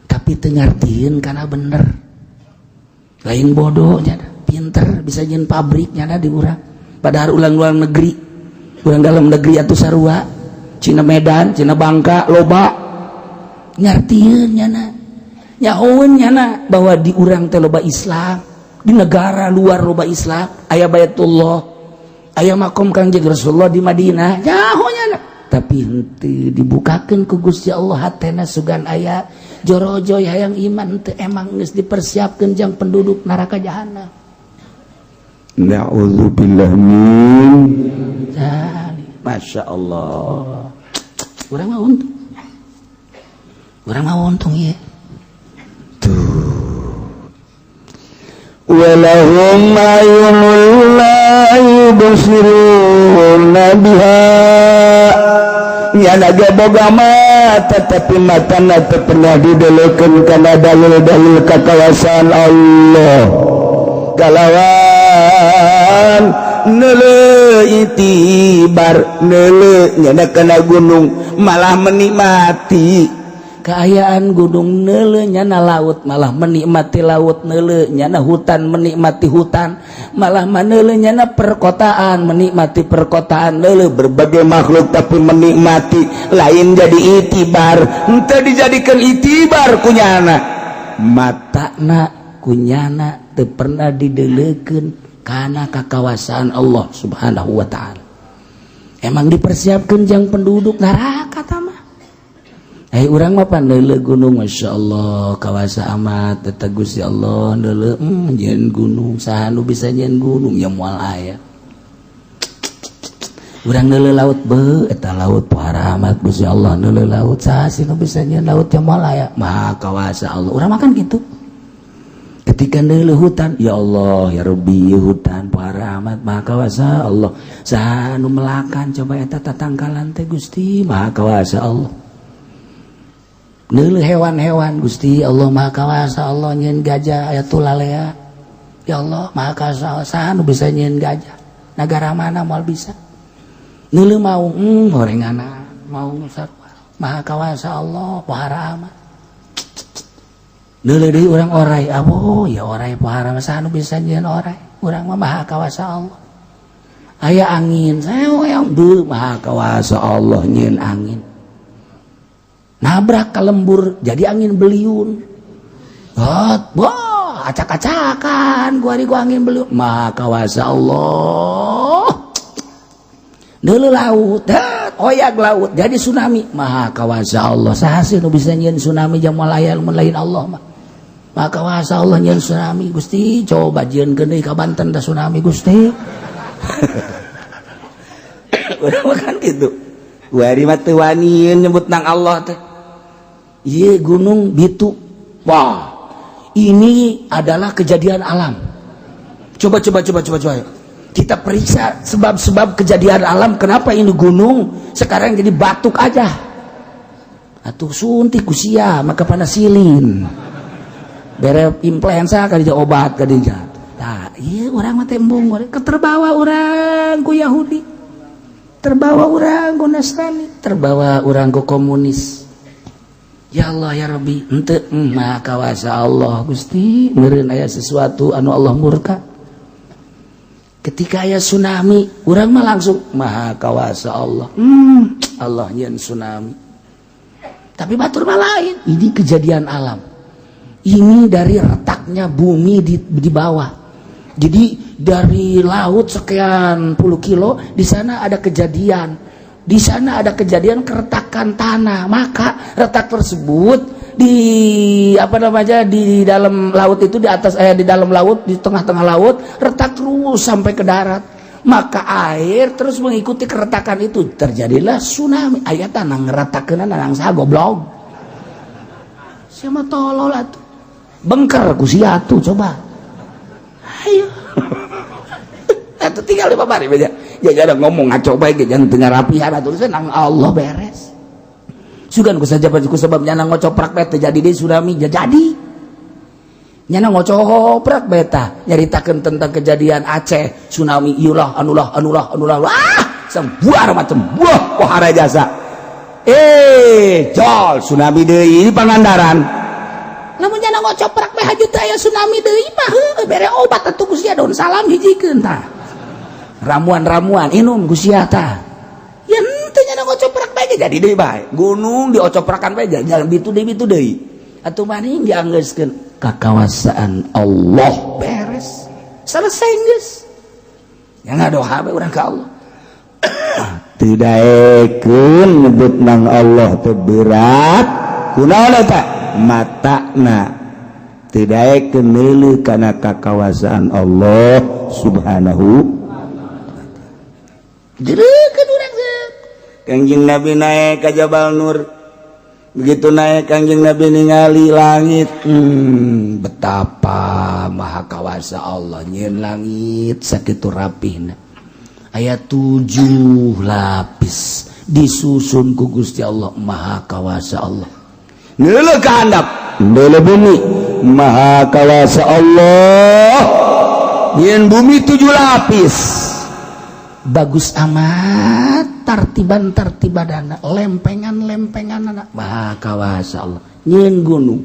B: tapi teu ngartieun kana bener. Lain bodoh nyana, pinter, bisa nyieun pabrik nyana di urang. Padahal ulang-ulang negeri, urang dalam negeri atau sarua, Cina Medan, Cina Bangka, loba ngartieun nyana, nyahoeun nyana bahwa di urang teh loba Islam, di negara luar loba Islam, aya Baitullah, aya makom Kangjeng Rasulullah di Madinah, nyaho nyana, tapi henteu dibukakeun ku Gusti Allah hatena. Sugan aya jorojoy hayang iman teu? Emang geus dipersiapkeun jang penduduk neraka jahanam.
A: Na'udzubillah min
B: Dzalik.
A: Masya Allah.
B: Urang mah untung, urang mah untung ieu.
A: Tuh, walahum a'yunun la yubsiruna biha. Nyana ge boga mata, tapi matana teu pernah didelekeun kana dalil-dalil kakawasaan Allah. Kalawan neuleu itibar, neuleu nyana kana gunung malah menikmati
B: keayaan gunung, neuleu nyana laut malah menikmati laut, neuleu nyana hutan menikmati hutan, malah maneuleu nyana perkotaan menikmati perkotaan, neuleu
A: berbagai makhluk tapi menikmati, lain jadi itibar, henteu dijadikan itibar kunyana.
B: Matana kunyana teu pernah didelekeun kana kakawasaan Allah Subhanahu wa Ta'ala. Emang dipersiapkan jang penduduk neraka mah. Eh, urang mah pan neuleu gunung, Masya Allah, kawasa amat eta Gusti Allah. Neuleu, nyieun gunung, saha nu bisa nyieun gunung? Ya moal aya. Urang neuleu laut, be eta laut pohara amat Gusti Allah. Neuleu laut, saha sih nu bisa nyieun laut? Ya moal aya. Maha kawasa Allah. Urang makan gitu. Ketika neuleu hutan, ya Allah ya Rabbi, hutan pohara amat, maha kawasa Allah. Saha nu melakan coba eta tatangkalan teh? Gusti, maha kawasa Allah. Neuleuh hewan-hewan, Gusti Allah, maha kawasa Allah nyieun gajah aya tulalea. Ya Allah, maha kawasa. Saha nu bisa nyieun gajah? Negara mana? Moal bisa. Neuleuh maung, gorengana maung sarua, maha kawasa Allah, pohara amat. Neuleuh deui urang orai, abo ya orai, pohara, saha nu bisa nyieun orai? Urang mah maha kawasa Allah. Aya angin yang beuh, maha kawasa Allah nyieun angin, nabrak ke lembur jadi angin beliung. Hot, wah, acak-acakan gua gua angin beliung, maha kawasa Allah. Neuleuh laut, oyak laut jadi tsunami, maha kawasa Allah. Saha sih nu bisa nyieun tsunami? Jang moal aya mun lain Allah mah. Maha kawasa Allah nyieun tsunami. Gusti, coba jieunkeun deui ka Banten da tsunami, Gusti.
A: Urang mah kan gitu. Wari mah teu wani nyebut nang Allah teh.
B: Ieu gunung bitu, wah, ini adalah kejadian alam. Coba, coba, coba, coba, coba kita periksa sebab-sebab kejadian alam, kenapa ini gunung sekarang jadi batuk aja. Atuh suntik ku sia maka panasilin, bere influenza kali obat kali. Nah, iya, urang mah tembung keterbawa urang ku Yahudi, terbawa urang ku Nasrani, terbawa urang ku komunis. Ya Allah ya Rabbi, ente maha kawasa Allah. Gusti, meureun aya sesuatu anu Allah murka. Ketika aya tsunami, urang mah langsung maha kawasa Allah. Allah nyieun tsunami, tapi batur mah lain, ini kejadian alam, ini dari retaknya bumi di bawah. Jadi dari laut sekian puluh kilo di sana ada kejadian, di sana ada kejadian keretakan tanah. Maka retak tersebut di apa namanya, di dalam laut itu, di atas, eh, di dalam laut, di tengah-tengah laut, retak terus sampai ke darat. Maka air terus mengikuti keretakan itu, terjadilah tsunami. Aya tanah ngeretakeun nang saha, goblok? Siapa tolol atuh, bengker ku sia tuh. Coba ayo atuh, tinggal 5 hari aja.
A: Jadi ada ngomong ngaco bae ge, jangan teu ngarapihan atuh nang Allah beres. Sugan ku saja ku sebab nyana ngocoprak bae teu jadi deui tsunami, jadi. Nyana ngocoprak bae tah nyaritakeun tentang kejadian Aceh, tsunami ieulah anulah anulah anulah. Wah, sebuah macam buah pohara jasa. Eh, jol tsunami deui ini Pangandaran. Lamun nyana ngocoprak bae haju teh aya tsunami deui mah heueuh, bere obat atuh ku sia, daun salam hijikeun tah. Ramuan-ramuan inum ku sia tah. Ya henteu, nyana ngocoprak bae jadi deui bae. Gunung diocoprakan bae jalan bitu deui, bitu deui. Atuh maning dianggeuskeun kakawasaan Allah, beres. Selesai geus. Ya ngadoa bae urang ka Allah.
C: Teu daekeun nyebut nang Allah teh berat. Kunaon eta? Matana teu daekeun neuleuh kana kakawasaan Allah Subhanahu.
A: Jereukeun urang.
C: Kangjeng Nabi naik ke Jabal Nur. Begitu naik, Kangjeng Nabi ningali langit,
A: Betapa maha kawasa Allah nyieun langit sakitu rapihna, aya tujuh lapis disusun ku Gusti Allah. Maha kawasa Allah.
C: Neuleuh ka handap, neuleuh bumi, maha kawasa Allah nyieun bumi tujuh lapis.
A: Bagus amat tartiban tartibadana, lempengan lempengan anak. Maha kawasa Allah nyieun gunung,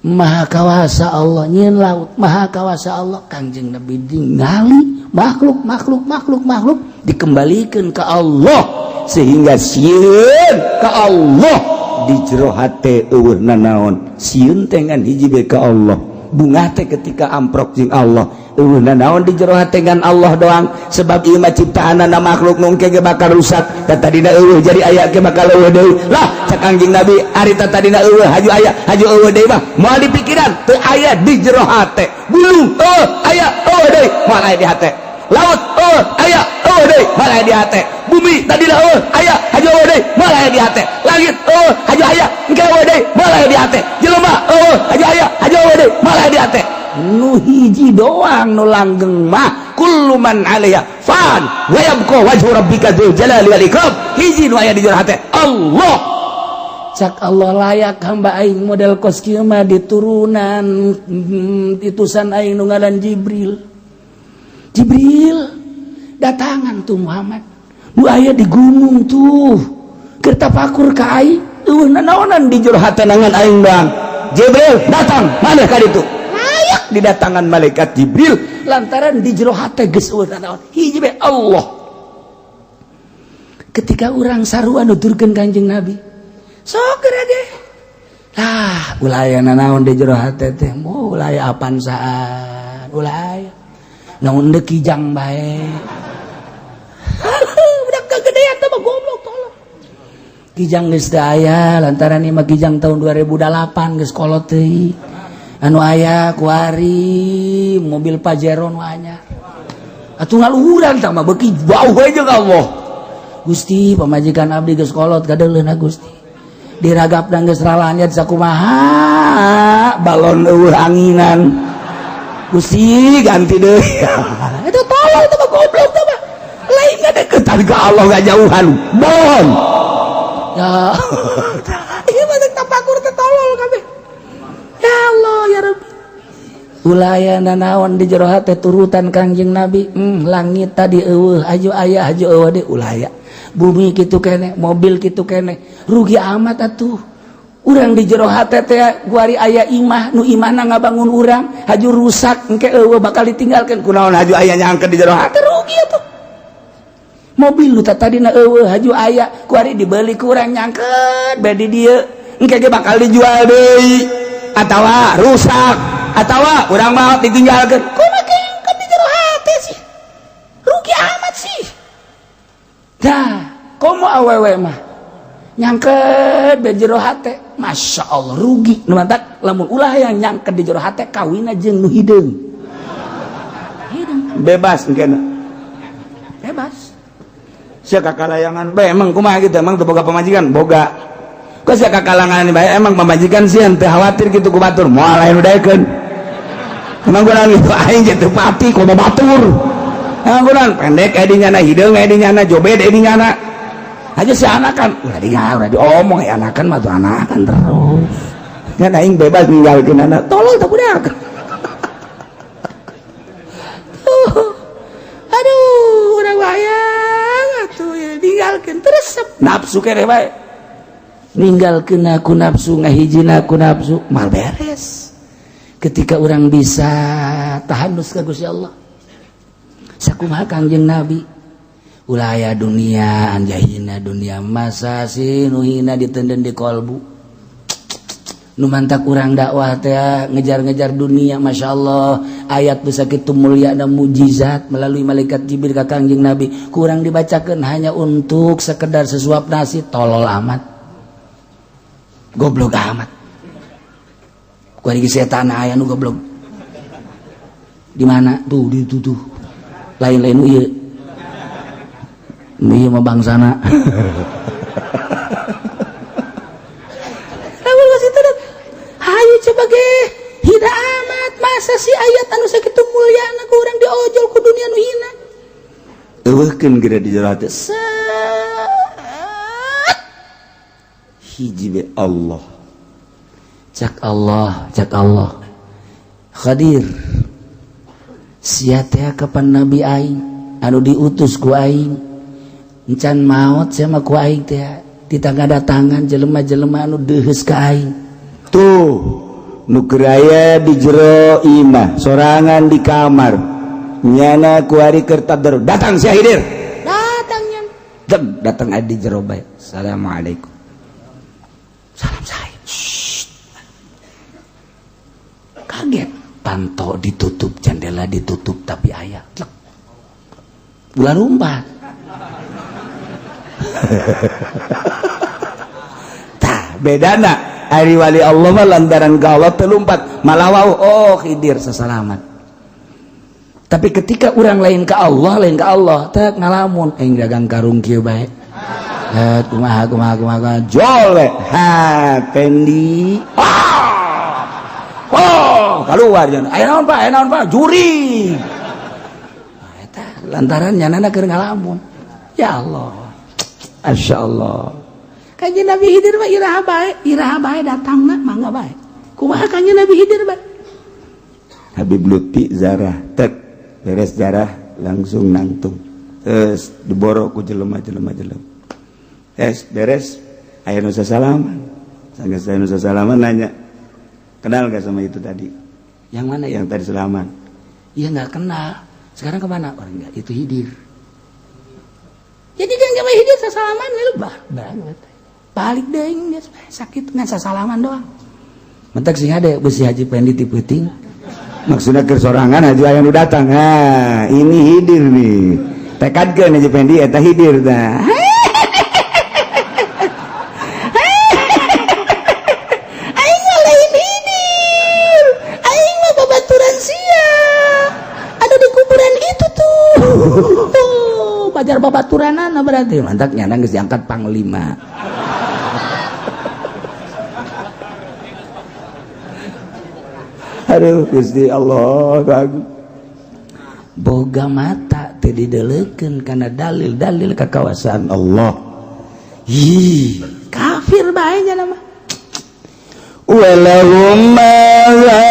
A: maha kawasa Allah nyieun laut, maha kawasa Allah. Kangjeng Nabi ningali makhluk makhluk makhluk makhluk dikembalikan ke Allah
C: sehingga sieun ka Allah. Di jero hate euweuh nanaon, sieun teh ngan hiji bae, ka Allah. Bungah teh ketika amprok jeung Allah, euweuh nanaon di jero hate ngan Allah doang, sebab ieu mah ciptaanana makhluk nu engke ge bakal rusak. Da tadina euweuh jadi aya ge bakal euweuh deui lah. Cak Kangjeng Nabi, ari tadina euweuh haju aya, haju euweuh deui mah moal di pikiran, teu aya di jero hate. Gunung euweuh, aya, euweuh deui, moal aya di hate. Laut euweuh, aya, euweuh deui, moal aya di hate. Bumi tadina euweuh, aya, haju euweuh deui, moal aya di hate. Langit euweuh, haju aya, engke euweuh deui, moal aya di hate. Jelema euweuh, haju aya, haju euweuh deui, moal aya di hate.
A: Nu hiji doang nu langgeng mah kullu man 'alaiha fan wa yabqa wajhu rabbika dzul jalali wal ikram. Hiji nu aya di jero hate, Allah. Cak Allah, layak hamba aing model kos kieu mah diturunan itusan aing nu ngaran Jibril. Jibril, datangan tuh Muhammad nu aya di gunung tuh, keur tapakur ka aing, euweuh nanaonan di jero hate ngan aing doang.
C: Jibril, datang maneh ka ditu. Layak didatangan malaikat Jibril.
A: Lantaran di jero hate geus euweuh nanaon, hiji bae, Allah. Ketika urang sarua nuturkeun Kanjeng Nabi, sok ge lah, ulah aya nanaon di jero hate teh, moal aya apansaan, ulah aya naon deuk, kijang bae. Budak kegedean teh mah goblok, tolong. Kijang geus teu aya lantaran ieu mah kijang tahun 2008, geus kolot teuing. Anu aya kuari mobil Pajero nu anyar. Atuh ngaluhuran tah mah beuki jauh we jeung Allah. Gusti, pamajikan abdi geus kolot, kadeuleuna Gusti, diragap dan geus ralanyat sakumaha,
C: Balon euweuh anginan. Gusti, ganti deui.
A: Itu tolol, itu mah goblok, itu mah
C: lain deketan ke Allah, gak jauhan bohong.
A: Ya, ieu mah tapakur teh tolol kabeh. Ya Allah, ya Rabbi. Ulah aya nanaon di jero hate, turutan Kangjeng Nabi. Langit tadi euweuh, haju aya, haju euweuh deui, ulah aya. Bumi kitu kene, mobil kitu kene, rugi amat atuh urang di jero hate teh. Kuari aya imah, nu imahna ngabangun urang, haju rusak, engke euweuh, bakal ditinggalkeun.
C: Kunaon haju aya nyangkeun di jero hate?
A: Rugi atuh. Mobil nu tadina euweuh haju aya, kuari dibeli ku urang, nyangkeun bae di dieu,
C: engke ge bakal dijual deui atawa rusak atawa urang mau ditinggalkeun.
A: Kumaha kan di jero hate sih? Rugi amat sih. Dah komo awewe mah nyangket be jero hate, Masya Allah, rugi. Nu mantak lamun ulah yang nyangket di jero hate, kawin jeung nu hideung. Hideung.
C: Bebas engke.
A: Bebas.
C: Sia kakalayangan bae emang kumaha gitu, emang teu boga pamajikan? Boga. Kok sia kakalangan bae, emang pamajikan sieun teu khawatir kitu ku batur? Moal lain daekeun. Emang gua gitu, aing ge teu pati komo batur.
A: Ngangguran pendek aya di nyana, hideung aya di nyana, jobed aya di nyana. Aja si anakan, ulah di ulah diomong ya anakan mah tuh anakan terus. Kan aing bebas ninggalkeun anak, tolol tak budak. Tuh. Aduh, urang wayang atuh ya ninggalkeun terus nafsu keneh bae.
B: Ninggalkeun aku nafsu, ngahijina aku nafsu, mal beres. Ketika orang bisa tahanus ka Gusti Allah. Sakumaha Kangjeng Nabi? Ulah aya dunia anjahina dunia masa sih nu hina ditenden di kolbu. Nu mantak urang dakwah teh ngejar-ngejar dunia, Masya Allah, ayat bisa kitu mulia dan mujizat melalui malaikat Jibril ka Kangjeng Nabi kurang dibacakan hanya untuk sekedar sesuap nasi. Tolol amat, goblok amat. Ku ari setan aya nu goblok di mana tuh, di itu tuh, lain-lain ieu ieu mah bangsana. Lamun geus itu, hayu coba ge hina amat, masa sih ayat anu sakitu mulyana ku urang diojol ku dunia nu hina.
A: Eueuhkeun geura di jero hati.
B: Set.
A: Hiji be Allah.
B: Cak Allah, cak Allah. Khadir, sia teh kapan nabi aing anu diutus ku aing encan maot sia mah ku aing teh ditangga datangan jelema-jelema anu deuheus ka aing.
A: Tuh nu keur aya di jero imah sorangan di kamar nyana kuari keur tadarus datang sia Hidir.
B: Datangnya.
A: Deg, datang aya di jero bae. Assalamualaikum.
B: Salam saya. Shh. Kaget. Panto ditutup, jendela ditutup, tapi aya. Tlek. Ulah lumpat.
A: Tah, bedana ari wali Allah mah lantaran ka Allah teu lumpat, malah wau oh Khidir sesalamat.
B: Tapi ketika orang lain ke Allah, lain ke Allah, teh ngalamun aing dagang karung kieu bae. Eh, kumaha kumaha kumaha kumaha
A: Jol we. Ha, Pendi. Ah! Oh, keluar jangan.
B: Aya naon Pak? Aya naon Pak? Juri. Nah, eta lantaran nyanana keur ngalamun. Ya Allah.
A: Masya Allah.
B: Kanjeng Nabi Khidir mah iraha bae datangna mangga bae. Kumaha Kanjeng Nabi Khidir bae?
A: Habib Lutfi zarah, tek beres zarah langsung nangtung. Terus diboro ku jelema-jelema jelema. Es beres aya nu sasalaman. Sanggeus aya nu sasalaman nanya, kenal gak sama itu tadi?
B: Yang mana ya?
A: Yang tadi salaman.
B: Iya nggak kenal. Sekarang kemana? Orang enggak, itu Khidir. Jadi dia nggak Khidir sasalaman we bah banget. Balik deui geus sakit ngan sasalaman doang. Mentak sing ade besi Haji Pendi ti peuting.
A: Maksudnya keur sorangan haji aya nu datang. Ha, ini Khidir nih. Tekadkeun Haji Pendi eta Khidir tah.
B: Aing mah lain Khidir. Aing mah babaturan sia. Ada di kuburan itu tuh. Tuh, pajar babaturanana berarti. Mantak nyana geus diangkat panglima.
A: Aduh Gusti Allah bagus.
B: Boga mata teu dideulekeun kana dalil-dalil kakawasaan
A: Allah.
B: Ih, kafir bae nya mah.
A: Walahum ma la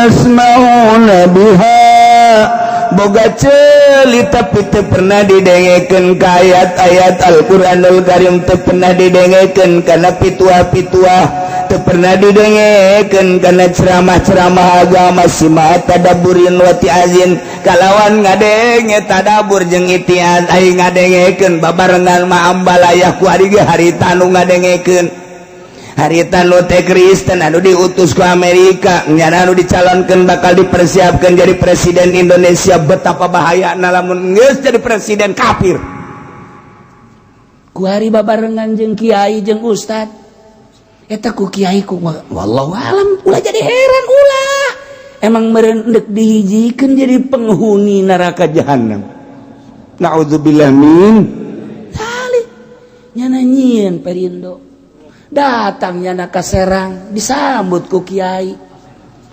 A: yasma'una biha. Boga ceuli tapi teu pernah didengekeun ka ayat-ayat Al-Qur'anul Karim, teu pernah didengekeun kana pituah-pituah, teu pernah didengekeun kana ceramah-ceramah agama sima tadabburin wa ti'azin kalawan ngadenge tadabbur jeung itiaz aing ngadengekeun babarengan ma ambalayah ku ari ge harita nu ngadengekeun harita nu teh Kristen anu diutus ku Amerika nyana anu dicalonkeun bakal dipersiapkan jadi presiden Indonesia. Betapa bahayana lamun geus jadi presiden kafir.
B: Ku hari babarengan jeung kiai jeung ustad eta ku kiai ku wallahu alam ulah jadi heran ulah emang meureun deuk dihijikeun jadi penghuni
A: neraka jahanam. Naudzubillah min
B: dzalik. Nyana nyieun Perindo datangnya nak ka Serang disambut ku kiai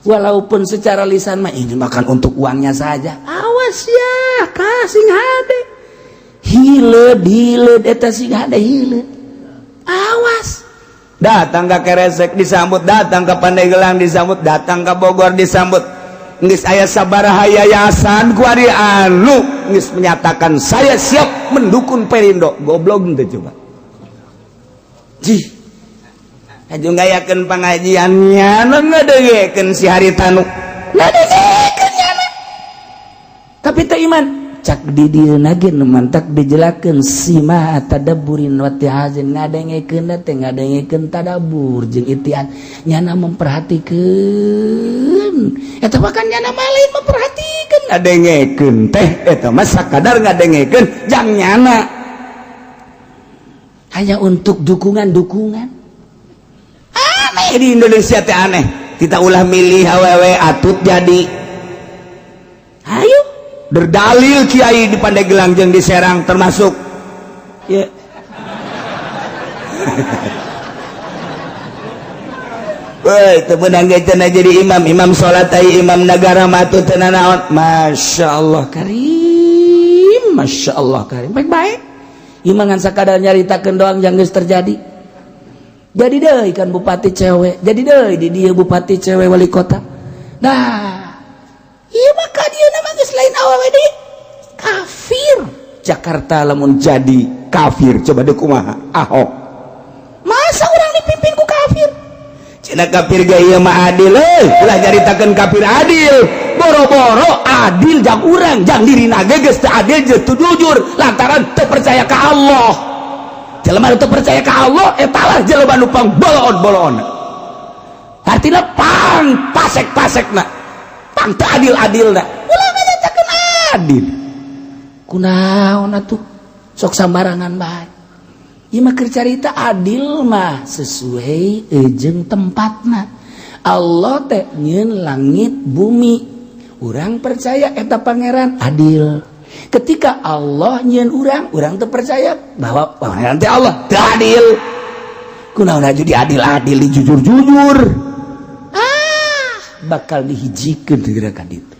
B: walaupun secara lisan mah ini makan untuk uangnya saja. Awas Awas ya, kasing hade. Hileud hileud eta sing hade hileud. Awas.
A: Datang ke Keresek disambut, datang ke Pandeglang disambut, datang ke Bogor disambut. Geus aya sabaraha yayasan kuari anu geus menyatakan saya siap mendukung Perindo. Goblok teu coba. Jih. Aju ngayakeun pangajiannya, nu ngadengekeun si Haritanu.
B: Ngadengekeun nyana. Tapi teu iman. Cak di dieu ge nu mantak dijelakeun sima tadabburin wa ti'azin, ngadengekeun teh ngadengekeun tadabbur jeung itian, nyana memperhatikeun eta mah kan nyana mah lain memperhatikeun.
A: Ngadengekeun teh eta mah sakadar ngadengekeun jang nyana
B: hanya untuk dukungan-dukungan.
A: Aneh di Indonesia teh, aneh. Kita ulah milih awewe atut jadi
B: Ayo.
A: Berdalil kiai di Pandeglang jeung di Serang termasuk ya. Woi, teu meunang ge cenah jadi imam, imam salat ai imam negara mah teu nanaon. Masya Allah
B: Karim, Masya Allah Karim, baik-baik. Imam ngan sakadar nyaritakeun doang yang geus terjadi. Jadi deui kan bupati cewek, jadi deui di dieu bupati cewek, wali kota. Nah, iya maka dia nama geus lain awewe deui, kafir.
A: Jakarta lamun jadi kafir coba deh kumaha Ahok.
B: Masa orang dipimpin ku kafir?
A: Cenah kafir ge ieu mah adil euy. Ulah nyaritakeun kafir adil, boro-boro adil jang urang, jang dirina ge geus teu adil jeung teu jujur lantaran teu percaya ka Allah. Jelema teu percaya ka Allah eta lah jelema nu pang boloon-boloon, artina pang pasek-pasekna, pang teu adil-adilna.
B: Ulah nyaritakeun adil, kunaon atuh sok sambarangan bae. Ieu mah keur carita adil mah sesuai jeung tempatna. Allah teh nyeun langit bumi, urang percaya eta pangeran adil. Ketika Allah nyeun urang, urang teu percaya bahwa pangeran teh Allah teu adil. Kunaon aju diadil-adil, dijujur-jujur, ah bakal dihijikeun segera ka ditu.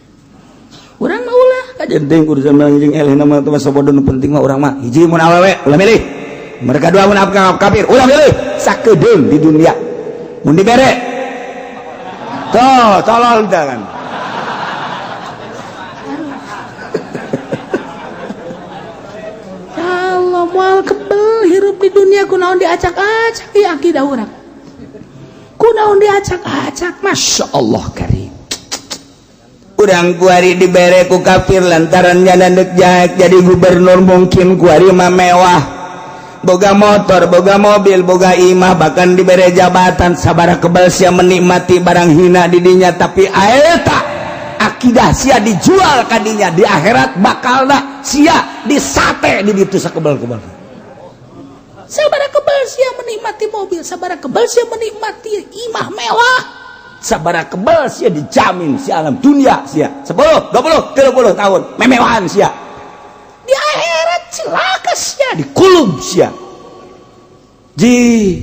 B: Urang mah ulah
A: kajian teuing urusan jeung eleh nama teh sabodo. Nu penting mah urang mah hiji, mun awewe ulah milih mereka, dua, mun kafir ulah milih. Sakedeung di dunia mun dibere tuh tolol teh kan.
B: Allah, moal kebel hirup di dunia. Kunaon diacak-acak ieu akidah urang? Kunaon diacak-acak? Masya Allah Karim.
A: Urang kuari dibere ku kafir lantaran nyana deuk jahat jadi gubernur, mungkin kuari mah mewah, boga motor, boga mobil, boga imah, bahkan dibere jabatan. Sabara kebal sia menikmati barang hina di dinya, tapi aeta akidah sia dijual kadinya. Di akhirat bakalna sia disate di ditu sakebal-kebal.
B: Sabara kebal sia menikmati mobil, sabara kebal sia menikmati imah mewah,
A: sabara kebal sia dijamin si alam dunia sia 10, 20, 30 tahun memewahan sia.
B: Di akhirat celaka sia.
A: Dikulub sia. Ji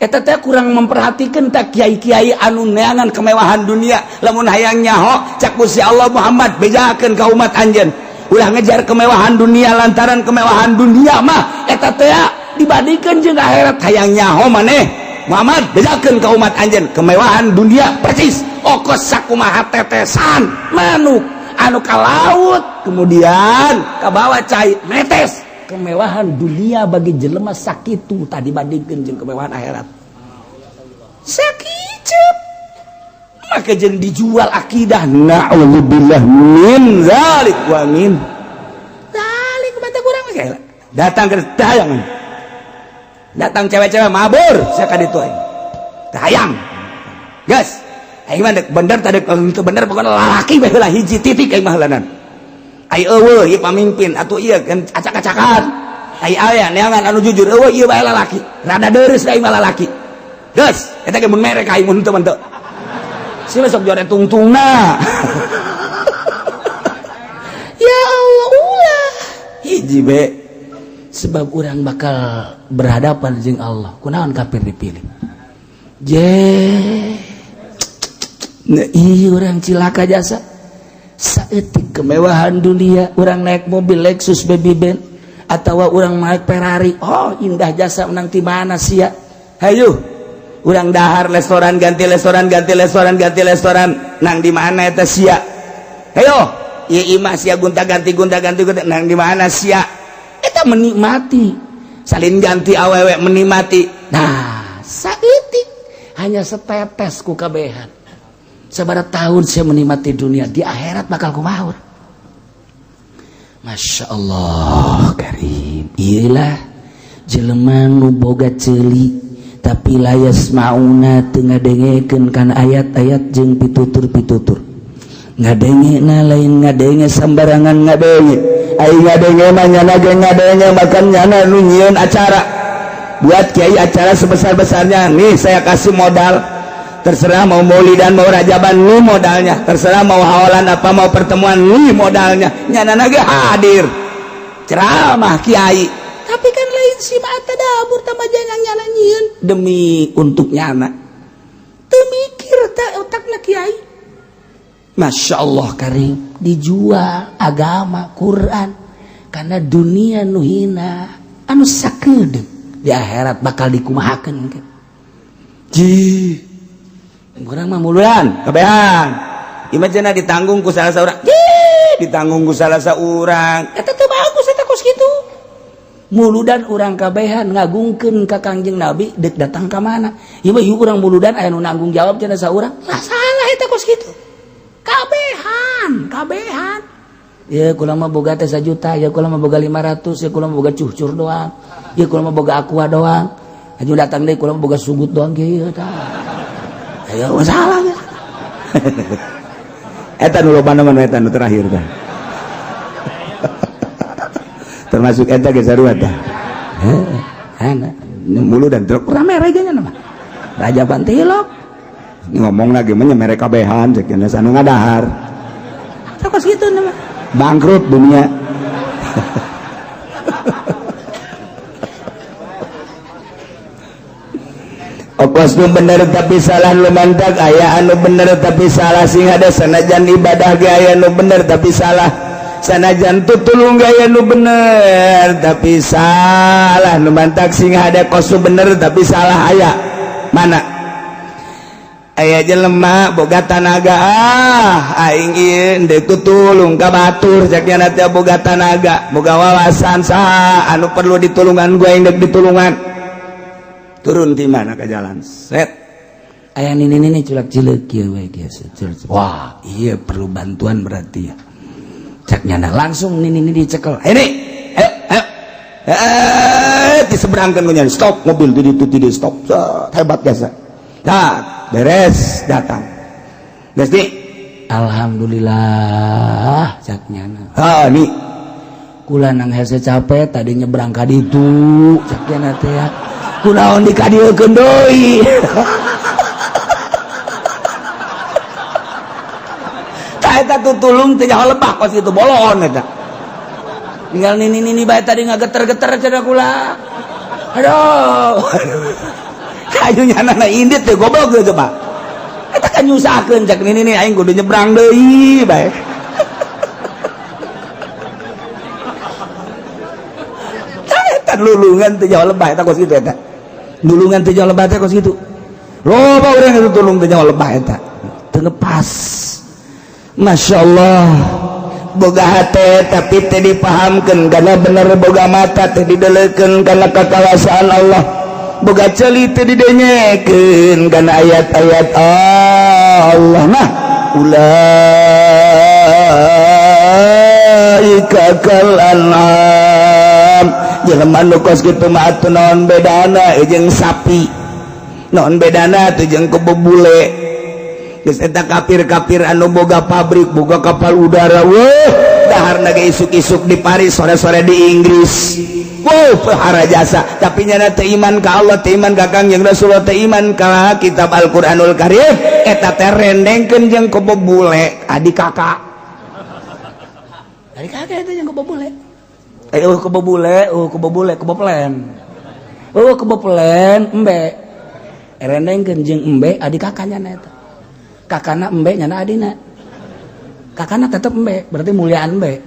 B: eta teh kurang memperhatikan
A: tak kiai-kiai anu neangan kemewahan dunia. Lamun hayang nyaho cak Gusti Allah, Muhammad, bejakeun ka umat anjeun, ulah ngejar kemewahan dunia lantaran kemewahan dunia mah eta teh dibandingkan jeung akhirat. Hayang nyaho maneh Muhammad, bejakeun ka umat anjeun, kemewahan dunia persis okos sakumaha tetesan manuk anu ka laut kemudian kabawa cai netes.
B: Kemewahan dunia bagi jelema sakitu tadi bandingkeun jeung kemewahan akhirat sakiceup.
A: Maka jeung dijual akidah, na'udzubillah min zalik wa min
B: zalik. Mata kurang
A: mah datang ke tayangan, datang cewek-cewek mabur saya ka ditu aing hayang geus. Aing mah bener tadi itu bener, pokoknya lalaki bae heula, hiji titik aing mah heulanan. Ai eueuh ieu pamimpin atuh ieu kan acak-acakan, ai aya neangan anu jujur eueuh, ieu bae lalaki rada deureuss, aing mah lalaki geus. Eta ge mun merek aing, mun teu mah teu si besok jore tungtungna.
B: Ya Allah, ulah.
A: Hiji be.
B: Sebab orang bakal berhadapan jeung Allah. Kunaon kafir dipilih je? Nah, iya orang cilaka jasa. Saeutik kemewahan dunia, urang naik mobil Lexus Baby Benz atau urang naik Ferrari, oh indah jasa menang ti mana sia?
A: Hayu urang dahar restoran, ganti restoran, ganti restoran, ganti restoran, nang di mana eta sia? Hayo ieu imah sia gonta ganti, gonta ganti, gonta, nang di mana sia? Eta menikmati salin ganti awewe, menikmati.
B: Nah, saeutik hanya setetes ku kabehan. Sabaraha tahun saya menikmati dunia, di akhirat bakal kumaha? Masya Allah karim. Iyalah jelema nu boga ceuli tapi la yasmauna, teu ngadengekeun kana ayat-ayat jeung pitutur-pitutur. Ngadenge na lain ngadenge sambarangan ngadenge.
A: Ai ngadenge mah nyana ge ngadenge, bahkan nyana nu nyieun acara. Buat kiai acara sebesar-besarnya, nih saya kasih modal, terserah mau maulidan, mau rajaban, nih modalnya, terserah mau haolan apa, mau pertemuan, nih modalnya, nyana ge hadir ceramah kiai.
B: Tapi kan lain si mata dapur tambah jangan nyana nyieun
A: demi untuk nyana.
B: Teu mikir tak otakna kiai. Masya Allah karim, dijual agama Quran karena dunia nu hina anu sakedeung, di akhirat bakal dikumahakeun kan?
A: Ji urang mah muludan kabehan imah ditanggung ku salah saurang, ditanggung ku salah saurang.
B: Eta teu bagus eta kos kitu. Muludan urang kabehan ngagungkeun ka Kangjeng Nabi, dek datang ka mana ieu mah? Urang muludan aya nu nanggung jawab cenah saurang lah, salah eta kos kitu. Kabehan kabehan ya, kula mah boga teh 1 juta ya, kula mah boga 500 ya, kula mah boga cucur doang ya, kula mah boga Aqua doang. Aju datang deui, kula mah boga sugut doang kieu tah. Ayo masalah ya.
A: Eta nu loba mah, eta nu terakhir tah. Termasuk eta ge sarua tah.
B: Heh,
A: muludan truk
B: rame rajanya mah. Raja Bantilok.
A: Ngomong lagi mah mere kabehan cek anu ngadahar.
B: Kos kitu nama.
A: Bangkrut dunia. Okos nu bener tapi salah, nu mantak aya anu bener tapi salah. Sing ada sanajan ibadah ge aya nu bener tapi salah, sanajan tutulung ge aya nu bener tapi salah. Nu mantak sing ada kos nu bener tapi salah aya. Mana aya jelema boga tanaga, ah aing ieu deuk tutulung ka batur cek nya teh, boga tanaga, boga wawasan, saha anu perlu ditulungan, gua aing deuk ditulungan. Turun di mana ke jalan set.
B: Aya nini nini culak cileuk kieu we kieu. Wah, iya perlu bantuan berarti ya. Cek nyana langsung nini nini dicekel.
A: Ini ayo ayo, eh diseberangkan ku, stop mobil di itu tidak stop. Set, hebat biasa. Nah, beres datang geus nih.
B: Alhamdulillah cek nyana.
A: Ha nih.
B: Kula nang hese capek tadi nyebrang ka ditu cek nyana teh ya.
A: Kunaon dikadieukeun deui? Tah eta tutulung teh nyaho lebah kos itu bolon eta.
B: Tinggal nini nini bae tadi ngageter-geter cenah kula. Aduh.
A: Kayu nyana indit teh goblok geus coba. Eta kan nyusahkeun cek nini nini, aing kudu nyebrang deui bae. Tah eta lulungan teh nyaho lebah eta kos kitu eta. Nulungan teh nyaho lebah teh kos kitu. Loba urang itu tulung teh nyaho lebah eta.
B: Teu ngepas.
A: Masya Allah, boga hate tapi teu dipahamkeun karena bener, boga mata teu didelekeun karena kakawasaan Allah, boga ceuli teu didenyekeun karena ayat-ayat Allah. Nah, ulaika kal an'am. Jelema nu kos kitu mah atuh naon bedana jeung sapi, naon bedana atuh jeung kebo bule? Geus eta kafir-kafir anu boga pabrik, boga kapal udara, weh daharna ge isuk-isuk di Paris, sore-sore di Inggris. Wow, pehara jasa, tapi nyana teu iman ka Allah, teu iman ka Kangjeng Rasulullah, teu iman ka kitab Al-Qur'anul Karim. Eta teh rendengkeun jeung kebo bule, adik kakak.
B: Adik kakak eta jeung kebo bule. Eh, oh kebo bule, oh kebo bule, kebo plen. Oh kebo plen, embe. Rendengkeun jeung embe adik kakaknya na eta. Kakana embe nyana adina. Kakana tetep embe, berarti muliaan embe.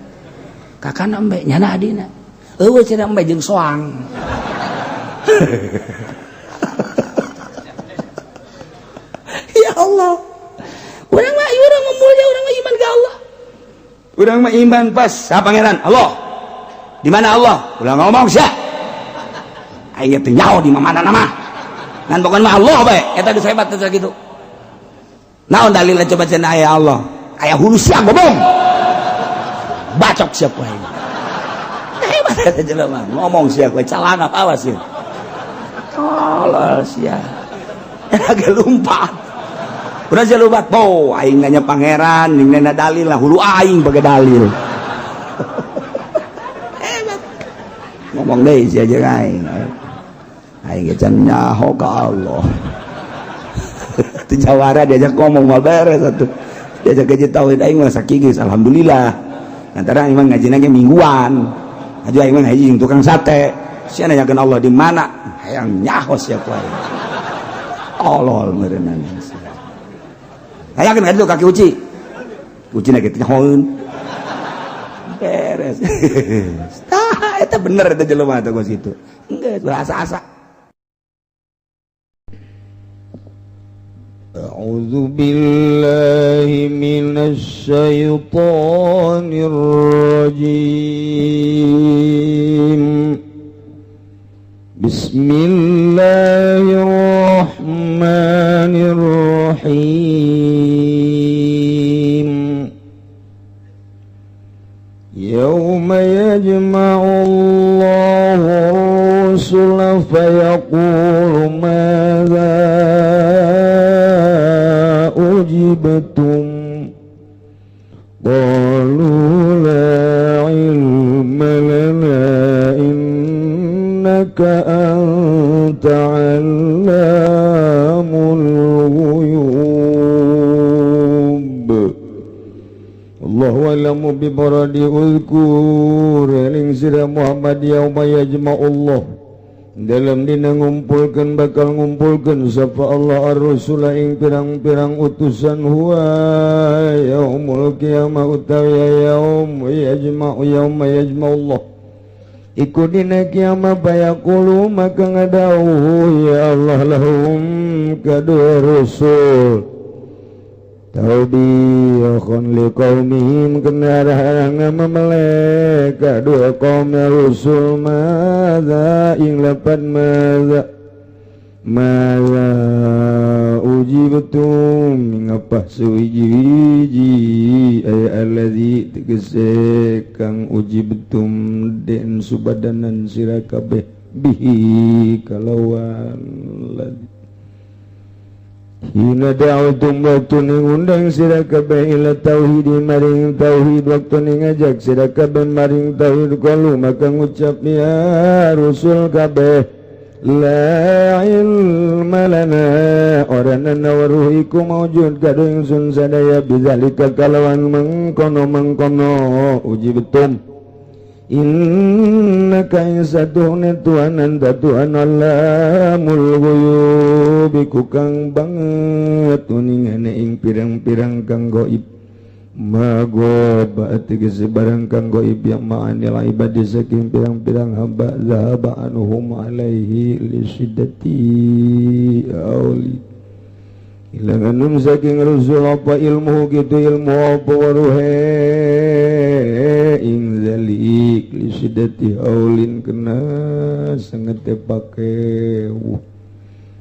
B: Kakana embe, nyana adina. Eueuh cenah embe jeung soang. Ya Allah. Urang mah urang mah mulia, urang mah iman ka Allah.
A: Urang mah iman pas sa pangeran Allah. Di mana Allah? Ulah ngomong sia. Aing teh nyaho di mana nama. Ngan pokona mah Allah bae. Eta geus hebat teh kitu. Naon dalilna coba cenah aya Allah? Aya hulu sia gobong. Bacok sia ku aing. Hebat eta jelema. Ngomong sia ku calana awas sia. Tolol sia. Eta ge lumpat. Udah sia lumpat. Oh, aing nanya pangeran, ning nanya dalil lah hulu aing pakai dalil. Hebat. Ngomong deui sia jeung aing. Aing ge can nyaho ka Allah. Teu jawara diajak ngomong mah beres atuh. Diajak gaji tauhid aing mah sakigis alhamdulillah. Antara aing mah ngajina ge mingguan. Aju aing mah ngaji jeung tukang sate. Sia nanyakeun Allah di mana? Hayang nyaho sia ku aing. Tolol meureunana. Hayangkeun ka ditu kaki uci. Ucina ge teh nyahoeun. Beres. Tah eta bener eta jelema teh kos kitu. Enggeus berasa-asa.
D: أعوذ بالله من الشيطان الرجيم بسم الله الرحمن الرحيم يوم يجمع الله الرسل فيقول ماذا أجبتم قالوا لا علم لنا إنك أنت علام الغيوب الله أعلم بمراد أذكر لنسر محمد يوم يجمع الله dalam dina ngumpulkan bakal ngumpulkan sapa Allah ar-rasul ing pirang-pirang utusan huwa yaumul qiyamah utawi yaum yajma'u yauma yajma'u Allah iku dina kiamah bayaqulu maka ngadawuh ya Allah lahum kadua rasul taubikhun liqaumihim kena harang memelek kadua kaum rasul madza ing lapan madza madza ujibtum ngapa suwiji-wiji ay allazi tegese kang ujibtum den subadanan sira kabeh bihi kalawan ladzi hina da'utum waktu ngundang sira kabeh ila tauhid maring tauhid waktu ngajak sira kabeh maring tauhid qalu maka ngucap ya rusul kabeh la ilma lana orana waruh iku maujud kadu ingsun sadaya bizalika kalawan mengkono-mengkono ujibetum innaka insatuhna Tuhan anta Tuhan alamul ghuyub iku kang banget uningane ing pirang-pirang kang gaib magoba tegese barang kang gaib yang ma'anil ibadi saking pirang-pirang hamba zahaba anhum alaihi lisyidati auli ilangan saking rusul apa ilmu gitu ilmu apa waruhe ing zalik lisyidati aulin kena sangat pake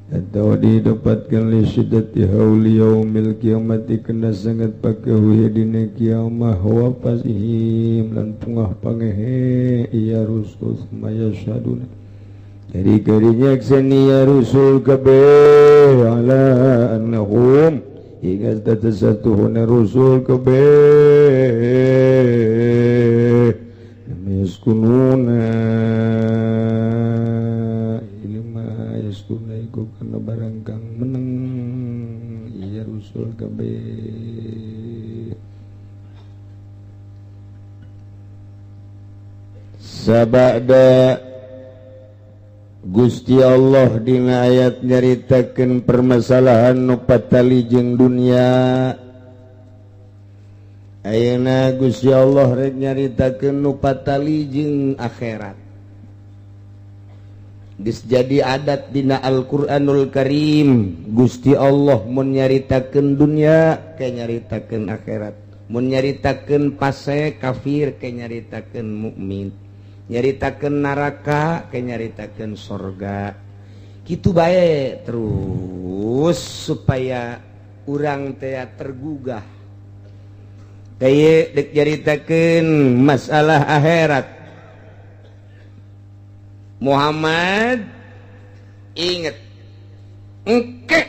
D: atau didapatkan lisyidati hauli yaumil kiamati kena sangat pake dina kiamah wa pasihim lan pungah pangehe iya rusul sumaya syaduna jadi karinya ya rusul kabeh ala annahum hingga tatasatuhuna rusul kabeh yaskununa ilma yaskuna iku kana barang kang meneng iya rusul kabeh sabada Gusti Allah dina ayat nyaritakeun permasalahan nu patali jeung dunia. Ayeuna Gusti Allah rek nyaritakeun nu patali jeung akhirat. Geus jadi adat dina Al-Qur'anul Karim, Gusti Allah mun nyaritakeun dunya ke nyaritakeun akhirat, mun nyaritakeun fasik kafir ke nyaritakeun mukmin, nyaritakeun neraka ke nyaritakeun sorga. Kitu bae terus supaya urang teh tergugah. Dek nyaritakeun masalah akhirat. Muhammad inget, engke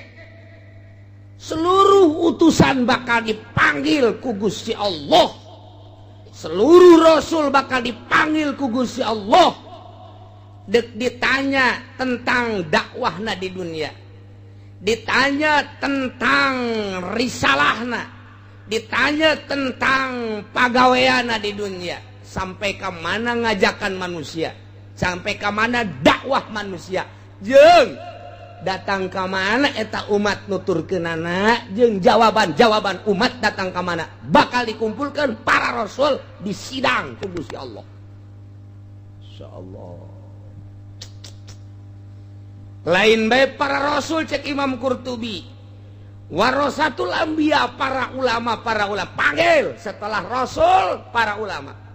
B: seluruh utusan bakal dipanggil ku Gusti Allah, seluruh rasul bakal dipanggil ku Gusti Allah, dek ditanya tentang dakwahna di dunia, ditanya tentang risalahna, ditanya tentang pagaweana di dunia, sampai ke mana ngajakan manusia, sampai ke mana dakwah manusia, jeung datang ke mana eta umat nuturkeunana, jeung jawaban-jawaban umat datang ke mana bakal dikumpulkan para rasul di sidang ku Gusti Allah.
D: Insyaallah.
B: Lain bae para rasul, cek Imam Qurtubi, warasatul anbiya, para ulama, para ulama panggil setelah rasul, para ulama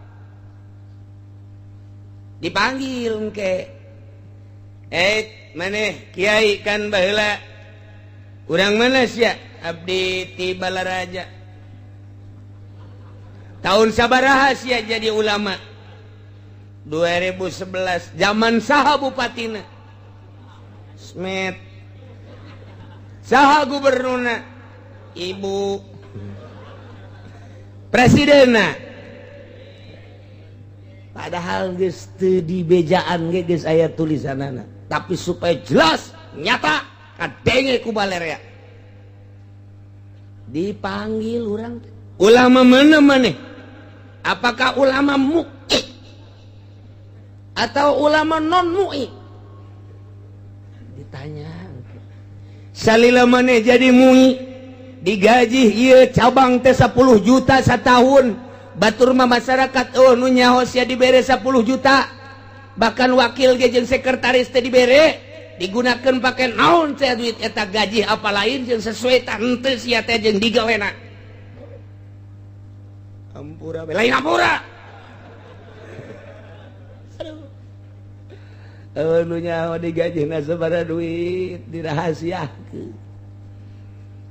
B: dipanggil ke maneh kiai kan baheula urang mana sia? Abdi ti Balaraja. Tahun sabaraha sia jadi ulama? 2011. Zaman saha bupatina? Smet. Saha gubernurna? Ibu. Presidenna? Padahal geus teu di bejaan ge geus aya tulisanana, tapi supaya jelas nyata kadenge ku balerea dipanggil urang. Ulama mana maneh? Apakah ulama MUI atau ulama non MUI? Ditanya,
C: salila maneh jadi MUI digaji ieu cabang teh 10 juta setahun, batur mah masyarakat oh nu nyaho sia dibere 10 juta, bahkan wakil ge jeung sekretaris teh dibere, digunakan pakai naon teh duit eta gaji apa lain jeung sesuai tante sia teh jeung digawena?
D: Ampura.
C: Lain ampura.
D: Aduh, nu nyaho digajina sabaraha duit dirahasiakeun,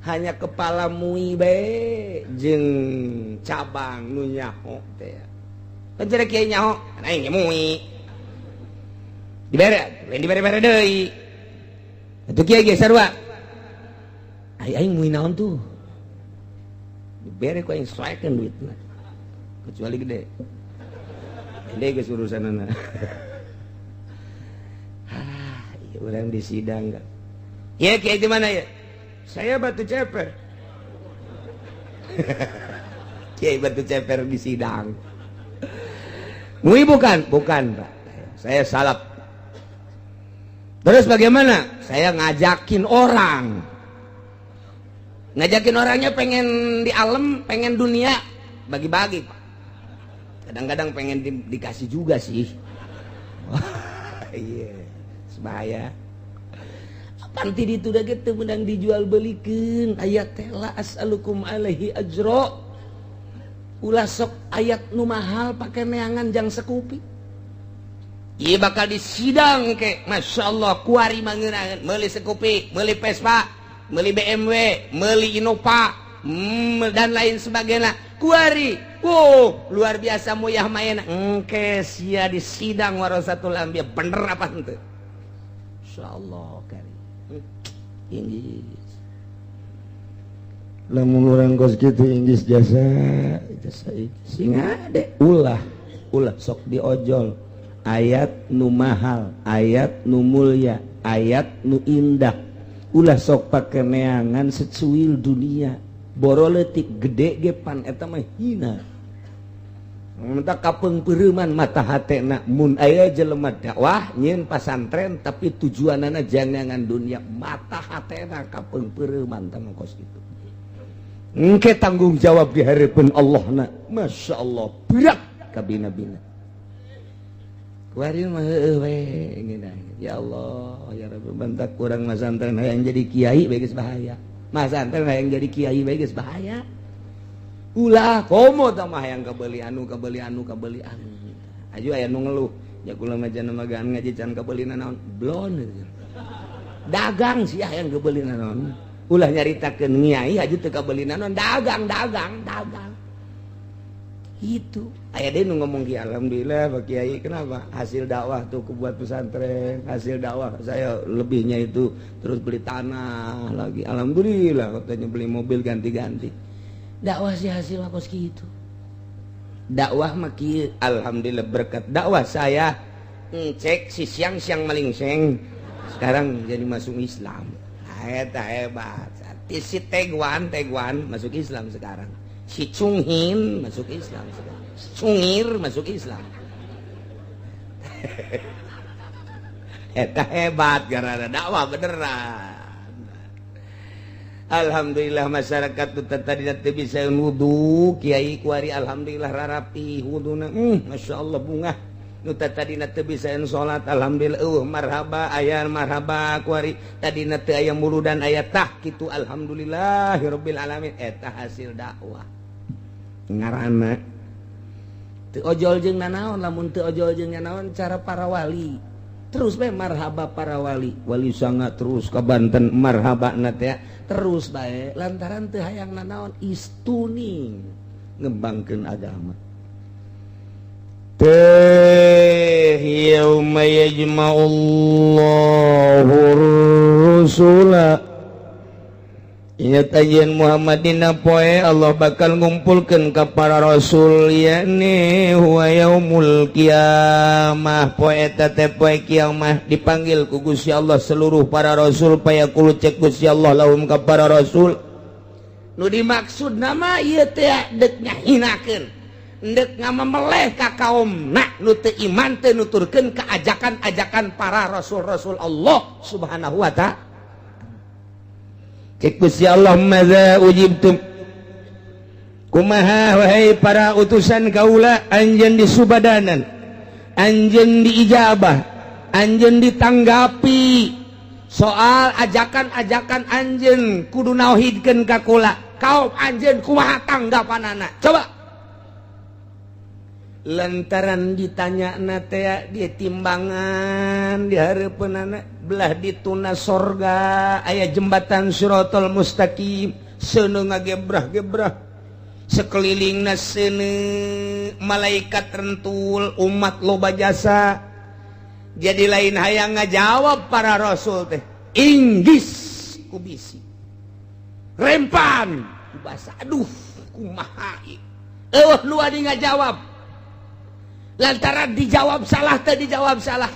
D: hanya kepala MUI bae jeung cabang nu nyaho teh.
C: Kan cenah kiai nyaho aing ge MUI dibere, lain dibere-bere deui. Atuh kiai ge sarua, ai aing MUI naon tuh dibere ku aing, soekeun duitna kecuali gede gede geus urusanana. Ah, ieu urang di sidang enggak ya? Kiai di mana ya? Saya Batu Ceper. Kiai Batu Ceper di sidang. MUI bukan? Bukan, Pak, saya salaf. Terus bagaimana? Saya ngajakin orang, ngajakin orangnya pengen di alam, pengen dunia, bagi-bagi, Pak. Kadang-kadang pengen dikasih juga sih. Iya, sebahaya.
B: Panti itu udah gitu menang dijual belikan ayat teh la as'alukum alaihi ajro. Ulah sok ayat nu mahal pakai neangan jang sekupi.
C: Iya, bakal disidang ke. Masya Allah, kuari mangeunangan meuli Scoopy, meuli Vespa, meuli BMW, meuli Innova, dan lain sebagainya. Kuari, wow, luar biasa muyah main. Engke sia di sidang warasatul anbiya, bener apa henteu?
B: Insyaallah kari. Inggris.
D: Lamun urang kos kitu inggris jasa jasa
B: sing ade ulah ulah sok diojol ayat nu mahal, ayat nu mulia, ayat nu indah. Ulah sok pake neangan secuil dunia, boro leutik gede ge pan eta mah hina.
C: Minta kapeungpeureman mata hatena mun aya jelema dakwah nyieun pasantren tapi tujuanana jangan dunia, mata hatena kapeungpeureman tah kos kitu.
A: Engke tanggung jawab di hadapan Allah na. Masya Allah, berat kabina-bina. Kuari mah heueuh we ngeunah. Ya Allah, ya Rabbi, bentak kurang masantren hayang jadi kiai bae geus bahaya. Masantren hayang jadi kiai bae geus bahaya. Ulah komo tah mah hayang kabeli anu, kabeli anu, kabeli anu. Aju aya nu ngeluh, ya kula mah cenah mah ngaji can kabeli naon. Blon dagang sih hayang kabeli naon. Ulah nyaritakeun nyai aja teu kabeli naon, dagang, dagang, dagang. Itu aya deui nu ngomong ki, alhamdulillah Pak Kiai, kenapa? Hasil dakwah tuh buat pesantren, hasil dakwah saya lebihnya itu terus beli tanah lagi, alhamdulillah katanya beli mobil ganti-ganti. Dakwah sih hasil kos kitu. Dakwah mah kieu, alhamdulillah berkat dakwah saya cek si siang-siang malingseng sekarang jadi masuk Islam. Eta hebat. Si Teguan, Teguan masuk Islam sekarang. Si Cunghin masuk Islam sekarang. Cungir masuk Islam. Eta hebat karena dakwah beneran. Alhamdulillah masyarakat tuh tadi teu bisa wudu, kiai kuari alhamdulillah rarapi wuduna. Masya Allah bunga. Nu tadina teu bisa salat, alhamdulillah marhaba aya marhaba kuari. Tadina teu aya muludan aya tah kitu, alhamdulillahirabbil alamin. Eta hasil dakwah. Ngaranna teu ojol jeung nanaon, lamun teu ojol jeung nanaon cara para wali. Terus bae marhaba para wali, wali sanga terus ka Banten marhaba na teh terus bae lantaran teu hayang nanaon istuni ngembangkeun agama. Teh yauma yajma'ullahu rusula. Ingat ajian Muhammad dina poe Allah bakal ngumpulkeun ka para rasul, yakni huwa yaumul qiyamah, poe eta teh poe kiamah dipanggil ku Gusti Allah seluruh para rasul, payaqulu cek Gusti Allah lahum ka para rasul. Nu dimaksud nama ieu teh deuk ngahinakeun, ndek ngamemeleh ka kaum na nu teu iman teu nuturkeun ka ajakan-ajakan para rasul-rasul Allah Subhanahu wa ta'ala. Cek Gusti Allah, madza ujibtum, kumaha wahai para utusan kaula, anjeun disubadanan, anjeun diijabah, anjeun ditanggapi soal ajakan-ajakan anjeun kudu nauhidkeun ka kula, kaum anjeun kumaha tanggapanana? Coba lantaran ditanya na teh dia timbangan di hareupeunana, belah dituna sorga aya jembatan Siratal Mustaqim, seuneu ngagebrah-gebrah, sekelilingna seuneu malaikat rentul, umat loba jasa. Jadi lain hayang ngajawab para rasul teh, inggis ku bisi, rempan ku basa, aduh kumaha eueuh nu adi ngajawab. Lantaran dijawab salah teh dijawab salah,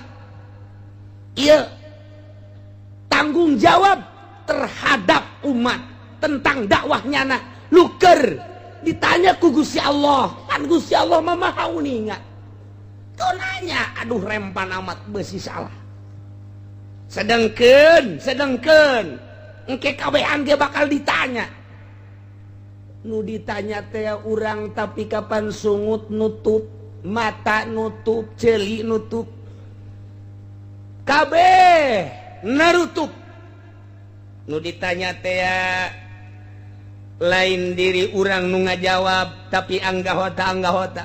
A: iya tanggung jawab terhadap umat tentang dakwahnya na luker ditanya ku Gusti Allah, kan Gusti Allah mah maha uninga. Kau nanya, aduh rempan amat besi salah. Sedengkeun, sedengkeun engke kabehan dia bakal ditanya. Nu ditanya teh urang tapi kapan sungut nutup, mata nutup, ceuli nutup, kabeh narutup. Nu ditanya teh lain diri urang nu ngajawab, tapi anggahota anggahota.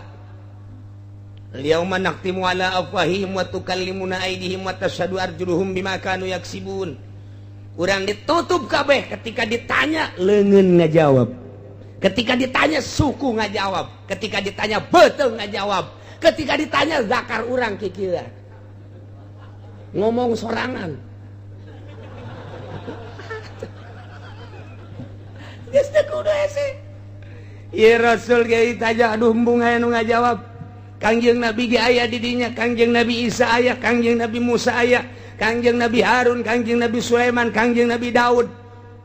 A: Yauma nakhtimu ala afwahihim wa tukallimuna aydihim wa tashhadu arjuluhum bima kanu yaksibun. Urang ditutup kabeh ketika ditanya leungeun ngajawab, ketika ditanya suku ngajawab, ketika ditanya betul ngajawab, ketika ditanya zakar urang kikira ngomong sorangan. Geus teu kudu hese. Ieu Rasul ge ditanya, aduh embung aya nu ngajawab. Kangjeng Nabi ge aya di dinya, Kangjeng Nabi Isa aya, Kangjeng Nabi Musa aya, Kangjeng Nabi Harun, Kangjeng Nabi Sulaiman, Kangjeng Nabi Daud,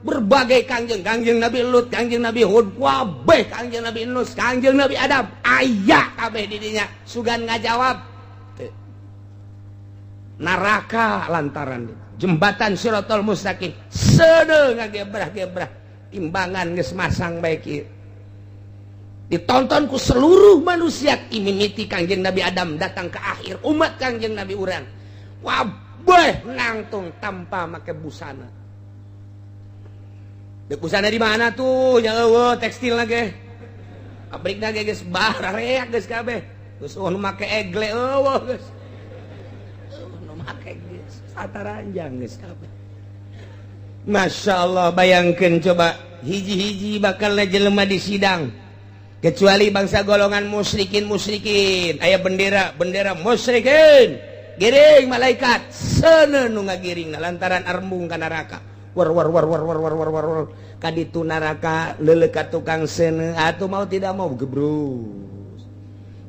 A: berbagai kangjeng, Kangjeng Nabi Lut, Kangjeng Nabi Hud, kabeh Kangjeng Nabi Nus, Kangjeng Nabi Adam aya kabeh di dinya. Sugan ngajawab neraka lantaran jembatan Siratal Mustaqim seuneu ngagebrah-gebrah. Timbangan geus masang bae kieu. Ditonton ku seluruh manusia, mimiti Kangjeng Nabi Adam datang ke akhir umat Kangjeng Nabi urang. Wabeh nangtung tanpa make busana. Dek busana di mana tuh? Ya eueuh tekstil lagi. Pabrikna ge geus bareak geus kabeh. Geus eueuh nu make egle eueuh geus. Eueuh nu make geus sataranjang geus kabeh. Masya Allah, bayangkan coba hiji-hiji bakal jelema di sidang, kecuali bangsa golongan musyrikin. Musyrikin aya bendera, bendera musyrikin, giring malaikat seuneu nu ngagiring lantaran arembung ka neraka, war war war war war war war war war kaditu neraka leuleuk ka tukang seuneu atuh, mau tidak mau gebrus.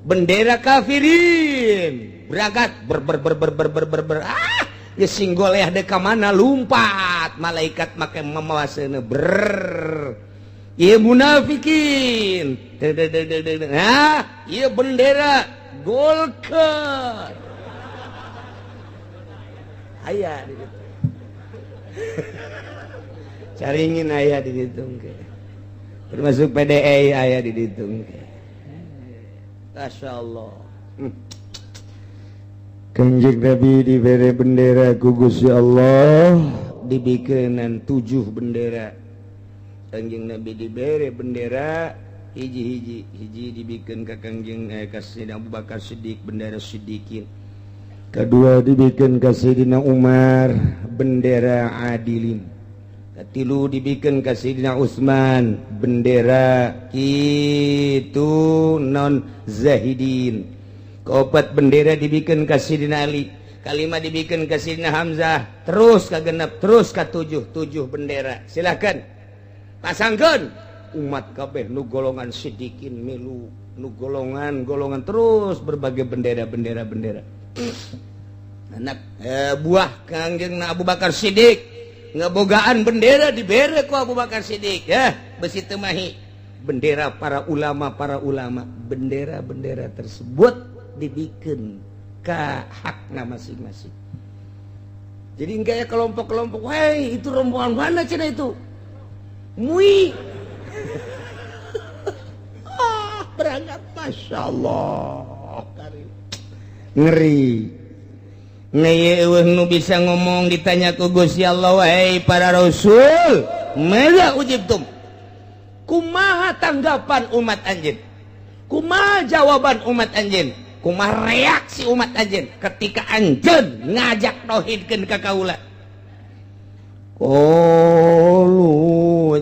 A: Bendera kafirin berangkat ber ber ber ber ber ber ber, ber. Ah geus singgoleh dek ka mana lumpat malaikat make mamawa seuneu ber. Ieu munafikin. Nah, ieu bendera Golkar. Aya di ditu. Caringin aya di ditu ke. Termasuk PDI aya di ditu ke. Masya Allah.
D: Kanjeng Nabi diberi bendera ku Gusti Allah.
A: Dibikinan tujuh bendera. Kanjeng Nabi diberi bendera hiji-hiji, hiji dibikin ke Kanjeng ka Sayyidina Abu Bakar Siddiq, bendera Siddiqin.
D: Kedua dibikin ka Sayyidina Umar,
A: bendera adilin. Katilu dibikin ka Sayyidina Utsman, bendera itu non zahidin. Keopat bendera dibikin ka Sayyidina Ali, kalima dibikin ka Sayyidina Hamzah, terus ka genep, terus ka tujuh. Tujuh bendera silahkan pasangkan umat kabeh, nu golongan Sidikin milu, nu golongan golongan, terus berbagai bendera bendera bendera. Anak buah Kangjeng Abu Bakar Siddiq ngebogaan bendera, dibere ku Abu Bakar Siddiq ya, besi temahi bendera para ulama, para ulama. Bendera-bendera tersebut dibikin ke hakna masing-masing. Jadi enggak ya kelompok-kelompok, "Hei, itu rombongan mana cina itu mui?" Ah, berangkat, masya Allah, ngeri. Nu bisa ngomong ditanya ku Gusti Allah, "Wahai para rasul, madza ujibtum? Kumaha tanggapan umat anjeun? Kumaha jawaban umat anjeun? Kumaha reaksi umat anjeun ketika anjeun ngajak tauhidkeun ka kaula?"
D: Qalu,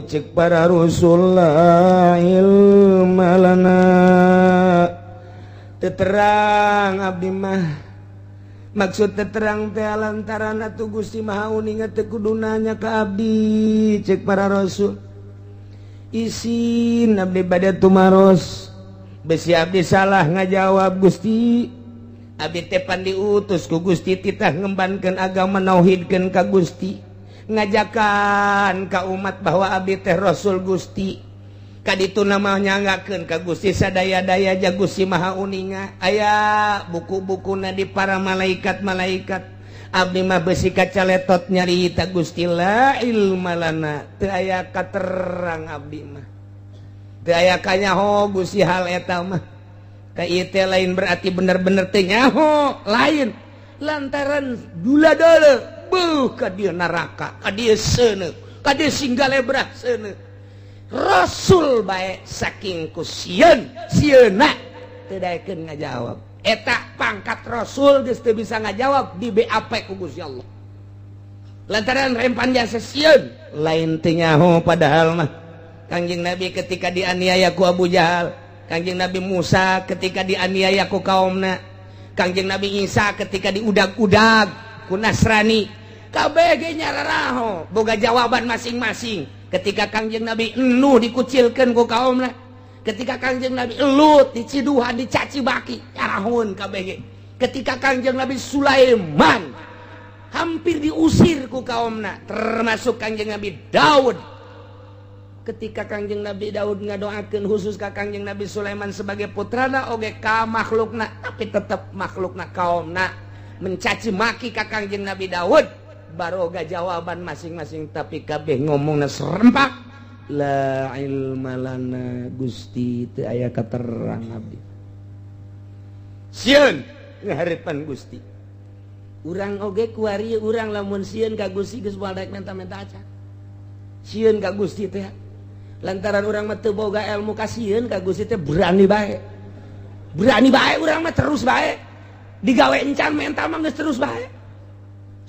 D: cek para rasul, la ilma lana,
A: Teu terang abdi mah. Maksud terang teh lantaran atuh Gusti Maha Uninga teu kudu nanya ka abdi. Cek para rasul, "Isin abdi bade tumaros, besi abdi salah ngajawab. Gusti, abdi teh pan diutus ku Gusti titah ngembankeun agama, nauhidkeun ka Gusti, ngajakan ka umat bahwa abdi teh rasul Gusti. Kaditu nama nyanggakeun ka Gusti sadaya-daya ja Gusti Maha Uninga aya buku-bukuna di para malaikat-malaikat. Abdi mah besi kacaletot nyarita. Gusti, la ilma lana, teu aya katerang abdi mah, teu aya kanyaho Gusti hal eta mah." Ka ieu teh lain berarti bener-bener teu nyaho, lain, lantaran dula dole beuh ka dieu neraka, ka dieu seuneu, ka dieu singgalebrah seuneu. Rasul bae saking ku sieun sieuna teu daekeun ngajawab. Eta pangkat Rasul geus teu bisa ngajawab di BAP ku Gusti Allah lantaran rempan jasa sieun, lain teu nyaho. Padahal mah Kangjeng Nabi ketika dianiaya ku Abu Jahal, Kangjeng Nabi Musa ketika dianiaya ku kaumna, Kangjeng Nabi Isa ketika diudag-udag ku Nasrani, kabeh ge nyararaho, boga jawaban masing-masing. Ketika Kangjeng Nabi Nuh dikucilkan ku kaumna, ketika Kangjeng Nabi Lut diciduhan, dicaci maki, nyarahun kabeh ge. Ketika Kangjeng Nabi Sulaiman hampir diusir ku kaumna, termasuk Kangjeng Nabi Daud, ketika Kangjeng Nabi Daud ngadoakeun khusus ka Kangjeng Nabi Sulaiman sebagai putrana oge ka makhlukna, tapi tetap makhlukna, kaumna mencaci maki ka Kangjeng Nabi Daud, baroga jawaban masing-masing, tapi kabeh ngomongna serempak. La ilma lana Gusti teu aya katerang abdi. Sieun ngaharepan Gusti. Urang oge kuari urang lamun sieun ka Gusti geus moal daek menta-menta acan. Sieun ka Gusti teh. Lantaran urang mah teu boga ilmu kasieun ka Gusti teh berani bae. Berani bae urang mah terus bae. Digawe encan menta mah geus terus bae.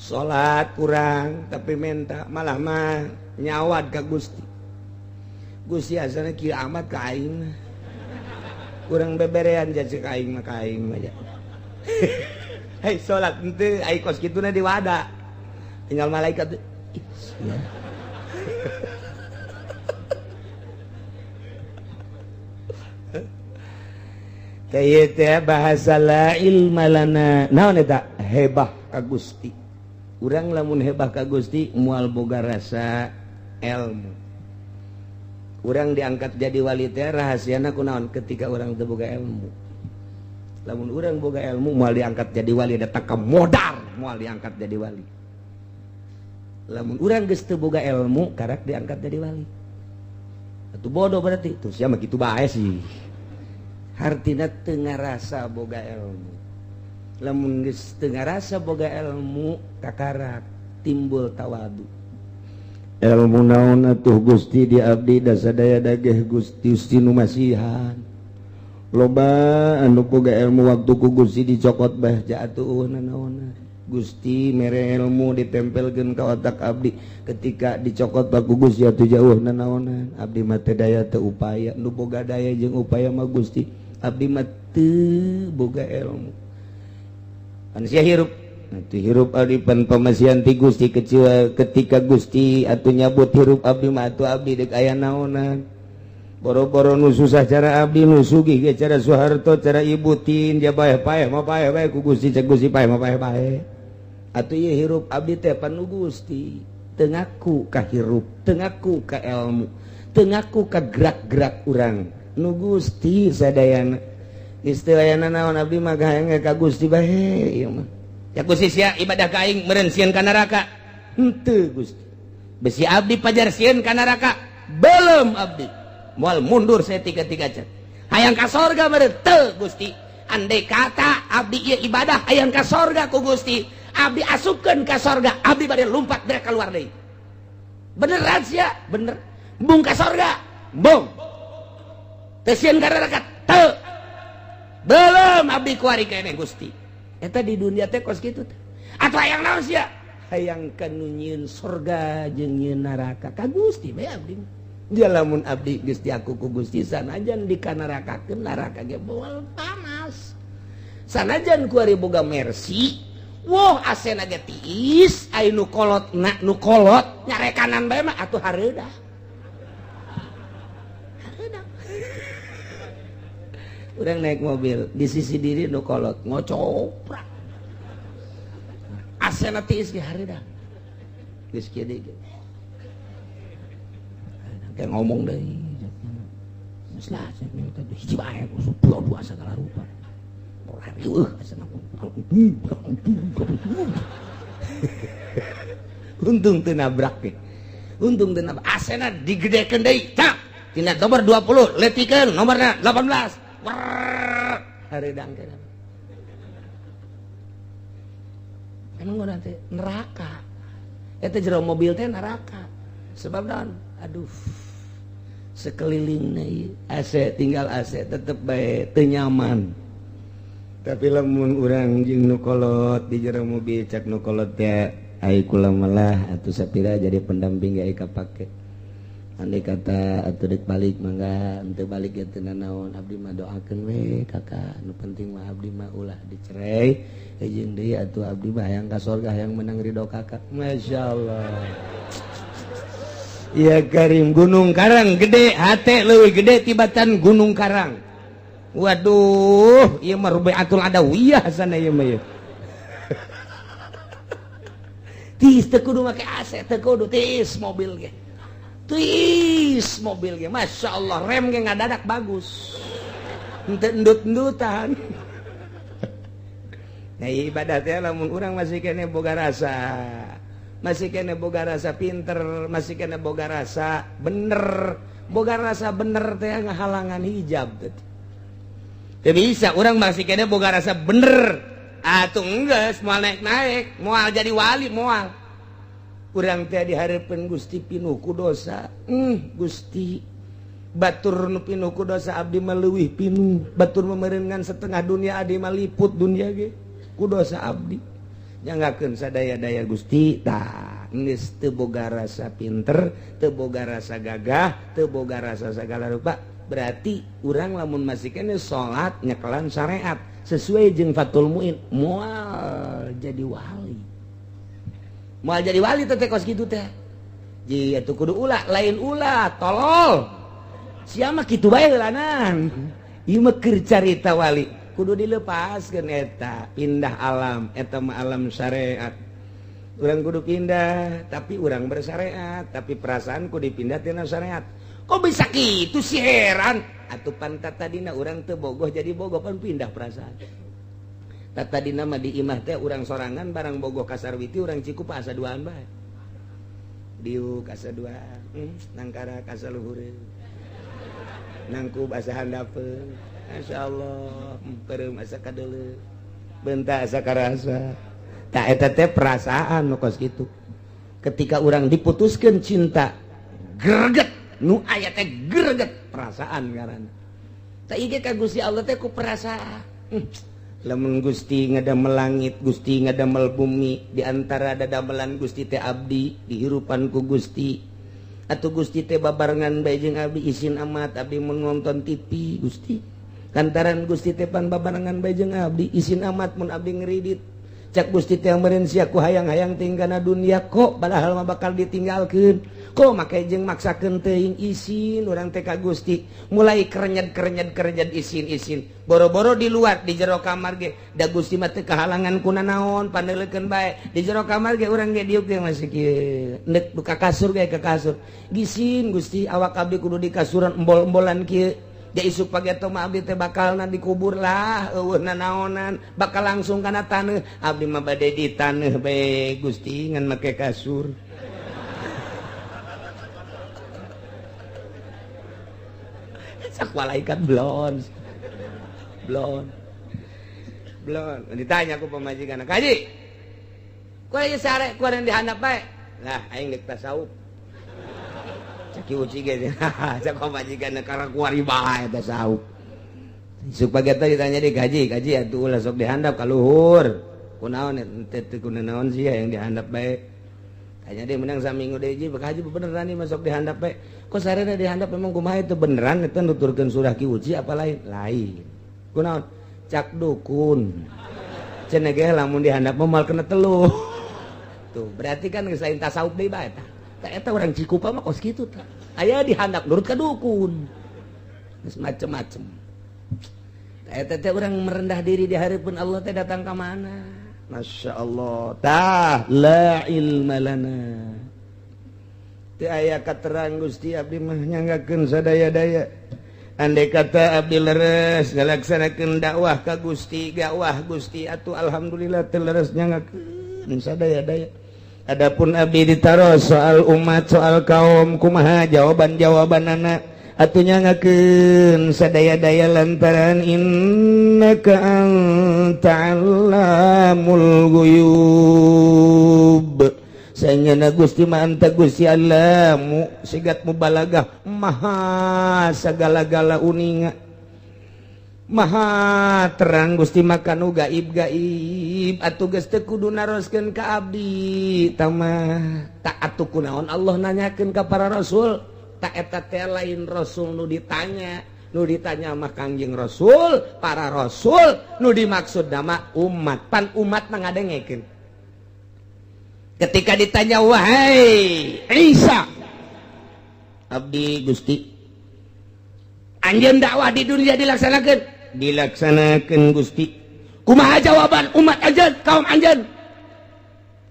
A: Salat kurang tapi menta malah mah nyawad ka Gusti. Gusti asana kieu amat ka aing mah. Kurang beberean jasa ka aing mah ka aing mah. Hei salat henteu ai kos kituna diwada. Tinggal malaikat ih sia. Teh teh bahasa la ilma lana. Naon eta? Hebah ka Gusti. Urang lamun hebah ka Gusti moal boga rasa ilmu. Urang diangkat jadi wali teh rahasiana kunaon ketika urang teu boga ilmu. Lamun urang boga ilmu moal diangkat jadi wali da taka modal moal diangkat jadi wali. Lamun urang geus teu boga ilmu karak diangkat jadi wali. Atuh bodoh berarti. Tuh sia mah kitu bae sih. Hartina teu ngarasa boga ilmu. Lamun geus teu ngarasa boga ilmu kakarak timbul tawadu. Ilmu naon atuh Gusti di abdi da sadaya dageh Gusti Gusti nu masihan. Loba anu boga ilmu waktu ku Gusti dicokot bah jatuh nanaonan. Gusti mere ilmu ditempelkeun ka otak abdi ketika dicokot bah ku Gusti atuh jauh nanaonan. Abdi mah teu daya teu upaya, nu boga daya jeung upaya mah Gusti. Abdi mah teu boga ilmu. Pan sia hirup atuh hirup abdi pan pamasihan ti Gusti kecewa ketika Gusti atuh nyabut hirup abdi mah atuh abdi deuk aya naonan. Boro-boro nu susah cara abdi nu sugih ge cara Soeharto cara Ibu Tin ja bae paeh mah paeh bae ku Gusti cek Gusti paeh mah paeh bae. Atuh ieu hirup abdi teh pan nu Gusti teu ngaku ka hirup, teu ngaku ka ilmu, teu ngaku ka gerak-gerak urang. Nu Gusti sadayana. Istilahna naon abdi mah hayang ka Gusti bae ieu mah. Ya Gusti sia ibadah ka aing meureun sieun ka neraka. Henteu Gusti. Besi abdi pajar sieun ka neraka. Belum abdi. Moal mundur saya tiga-tiga can. Hayang ka sorga meureun teu Gusti. Andai kata abdi ieu ibadah hayang ka sorga ku Gusti, abdi asupkeun ka sorga, abdi bade lumpat direk keluar deui. Beneran sia? Bener. Bung ka sorga? Bung. Teu sieun ka neraka? Teu. Belum abdi kuari keneh Gusti. Eta di dunia teh kos kitu teh. Atuh hayang naon sia? Hayang ka nu nyieun sorga jeung nyieun neraka ka Gusti bae abdi. Dia lamun abdi geus diaku ku Gusti sanajan dikanarakakeun neraka ge moal panas. Sanajan kuari boga mercy, woh asena ge tiis, ai nu kolot na nu kolot nyarekanan bae mah atuh hareudah. Hareudah. Urang naik mobil di sisi diri nu kolot ngocoprak. Asena tiis ge hareudah. Geus kieu deui. Kayak ngomong deh, lah saya minta hiji bae dua dua segala rupa. Untung teu nabrak ge. Untung teu nabrak. Asena digedekeun deui. Cak. Tina nomor 20 letikeun nomorna 18. Hareudang keneh. Emang gua nanti neraka. Eta jero mobil teh neraka. Sebab naon? Aduh. Sekelilingna ieu AC tinggal AC tetep bae teu nyaman. Tapi lamun urang jeung nu kolot di jero mobil cak nu kolot teh ai kula malah atuh sapira jadi pendamping ge kapake. Andai kata atuh deuk balik mangga henteu balik ge teu nanaon abdi mah doakeun we kakak nu penting mah abdi mah ulah dicerai jeung deui atuh abdi mah hayang ka sorga hayang menang ridho kakak. Masyaallah. Ya Karim Gunung Karang gede hate leuwih gede tibatan Gunung Karang. Waduh, ieu mah Rubiatul Adawiyah sana ieu mah ieu. Tiis teu kudu make AC, teu kudu tiis mobil ge. Tiis mobil ge, Masya Allah rem ge ngadadak bagus. Henteu endut-endutan. Nah ibadah teh lamun urang masih keneh boga rasa. Masih keneh boga rasa pinter, masih keneh boga rasa bener. Boga rasa bener teh ngahalangan hijab teh. Teu bisa urang masih keneh boga rasa bener. Atuh enggeus moal naik-naik, moal jadi wali moal. Urang teh dihareupeun Gusti pinuh ku dosa. Gusti batur nu pinuh ku dosa abdi mah leuwih pinuh. Batur memerengan setengah dunia abdi mah liput dunia ge ku dosa abdi. Nyanggakeun sadaya-daya Gusti tah geus teu boga rasa pinter, teu boga rasa gagah, teu boga rasa sagala rupa. Berarti urang lamun masih keneh salat nyekelan syariat sesuai jeung Fathul Muin moal jadi wali. Moal jadi wali teh kos kitu teh. Ji atuh kudu ulah, lain ulah, tolol. Sia mah kitu bae heulanan. Ieu mah keur carita wali. Kudu dilepaskeun eta, pindah alam, eta mah alam syariat. Urang kudu pindah, tapi urang bersyariat, tapi perasaan kudu dipindah tina syariat. Kok bisa kitu sih heran? Atuh pan tadina urang teu bogoh jadi bogoh pan pindah perasaan. Tadina mah di imah teh urang sorangan barang bogoh ka Sarwiti urang Cikupa asa duaan bae. Diuk asa duaan, nangkara asa luhureun. Nangkub asa handapeun. Masya Allah, peureum asa kadeuleu. Beunta asa karasa. Tah eta teh perasaan nu kos kitu. Ketika urang diputuskeun cinta, greget nu aya teh greget perasaan ngaranna. Tah ieu ka Gusti Allah teh ku perasaan. Lamun Gusti ngadamel langit, Gusti ngadamel bumi, di antara dadamelan Gusti teh abdi dihirupan ku Gusti. Atuh Gusti teh babarengan bae jeung abdi isin amat abdi mun nonton TV Gusti. Lantaran Gusti teh pan babarengan bae jeung abdi isin amat mun abdi ngeridit. Cak Gusti teh meureun sia ku hayang-hayang tinggana dunia kok padahal mah bakal ditinggalkeun. Kok make jeung maksakeun teuing isin urang teh ka Gusti. Mulai kerenyet-kerenyet isin-isin. Boro-boro di luar di jero kamar ge da Gusti mah teu kahalangan ku nanaon paneulekeun bae. Di jero kamar ge urang ge diuk ge masih kieu. Neuk ka kasur ge ka kasur. Gisin Gusti awak abdi kudu di kasuran embol-embolan kieu. Ja isuk pagi atau mah abdi teh bakalna dikubur lah eueuh nanaonan bakal langsung kana taneuh abdi mah bade di taneuh bae Gusti ngan make kasur. Sak malaikat blon. Blon. Blon ditanya ku pamajikan, "Kaji. Ku ieu sare ku dihandap bae." Lah aing deuk tasawuf. Caki uci ge cak pamajikan karena kuari bae tasawuf. Isuk pagi teh ditanya di gaji, gaji atuh ulah sok dihandap ka luhur. Kunaon teh teu kunaon sia yang dihandap bae. Tanya dia menang saminggu deui ji, bak haji beneran nih masuk dihandap bae. Kok sarena dihandap memang kumaha itu beneran eta nuturkeun surah Ki Uci apa lain? Lain. Kunaon? Cak dukun. Cenah ge lamun dihandap mah moal kena teluh. Tuh, berarti kan geus lain tasawuf deui bae tah. Tah eta urang Cikupa mah kos kitu tah. Aya dihandap nurut ka dukun. Geus macem-macem. Tah eta teh urang merendah diri di hareupeun Allah teh datang ka mana? Masya Allah. Tah la ilma lana. Teu aya katerang Gusti abdi mah nyanggakeun sadaya-daya. Andai kata abdi leres ngalaksanakeun dakwah ka Gusti, dakwah Gusti atuh alhamdulillah teu leres nyanggakeun sadaya-daya. Adapun abdi ditaros soal umat, soal kaum kumaha jawaban-jawabanana atuh nyanggakeun sadaya-daya lantaran innaka anta allamul ghuyub. Sanyana Gusti ma anta Gusti Allamu sigat mubalagah maha sagala-gala uninga maha terang Gusti maka nu gaib-gaib atuh geus teu kudu naroskeun ka abdi tamah tak atuh kunaon Allah nanyakeun ka para rasul tak eta teh lain rasul nu ditanya mah Kangjeng Rasul para rasul nu dimaksud nama umat pan umat mah ngadengekeun. Ketika ditanya wahai Isa abdi Gusti anjeun dakwah di dunia dilaksanakeun dilaksanakeun Gusti kumaha jawaban umat anjeun kaum anjeun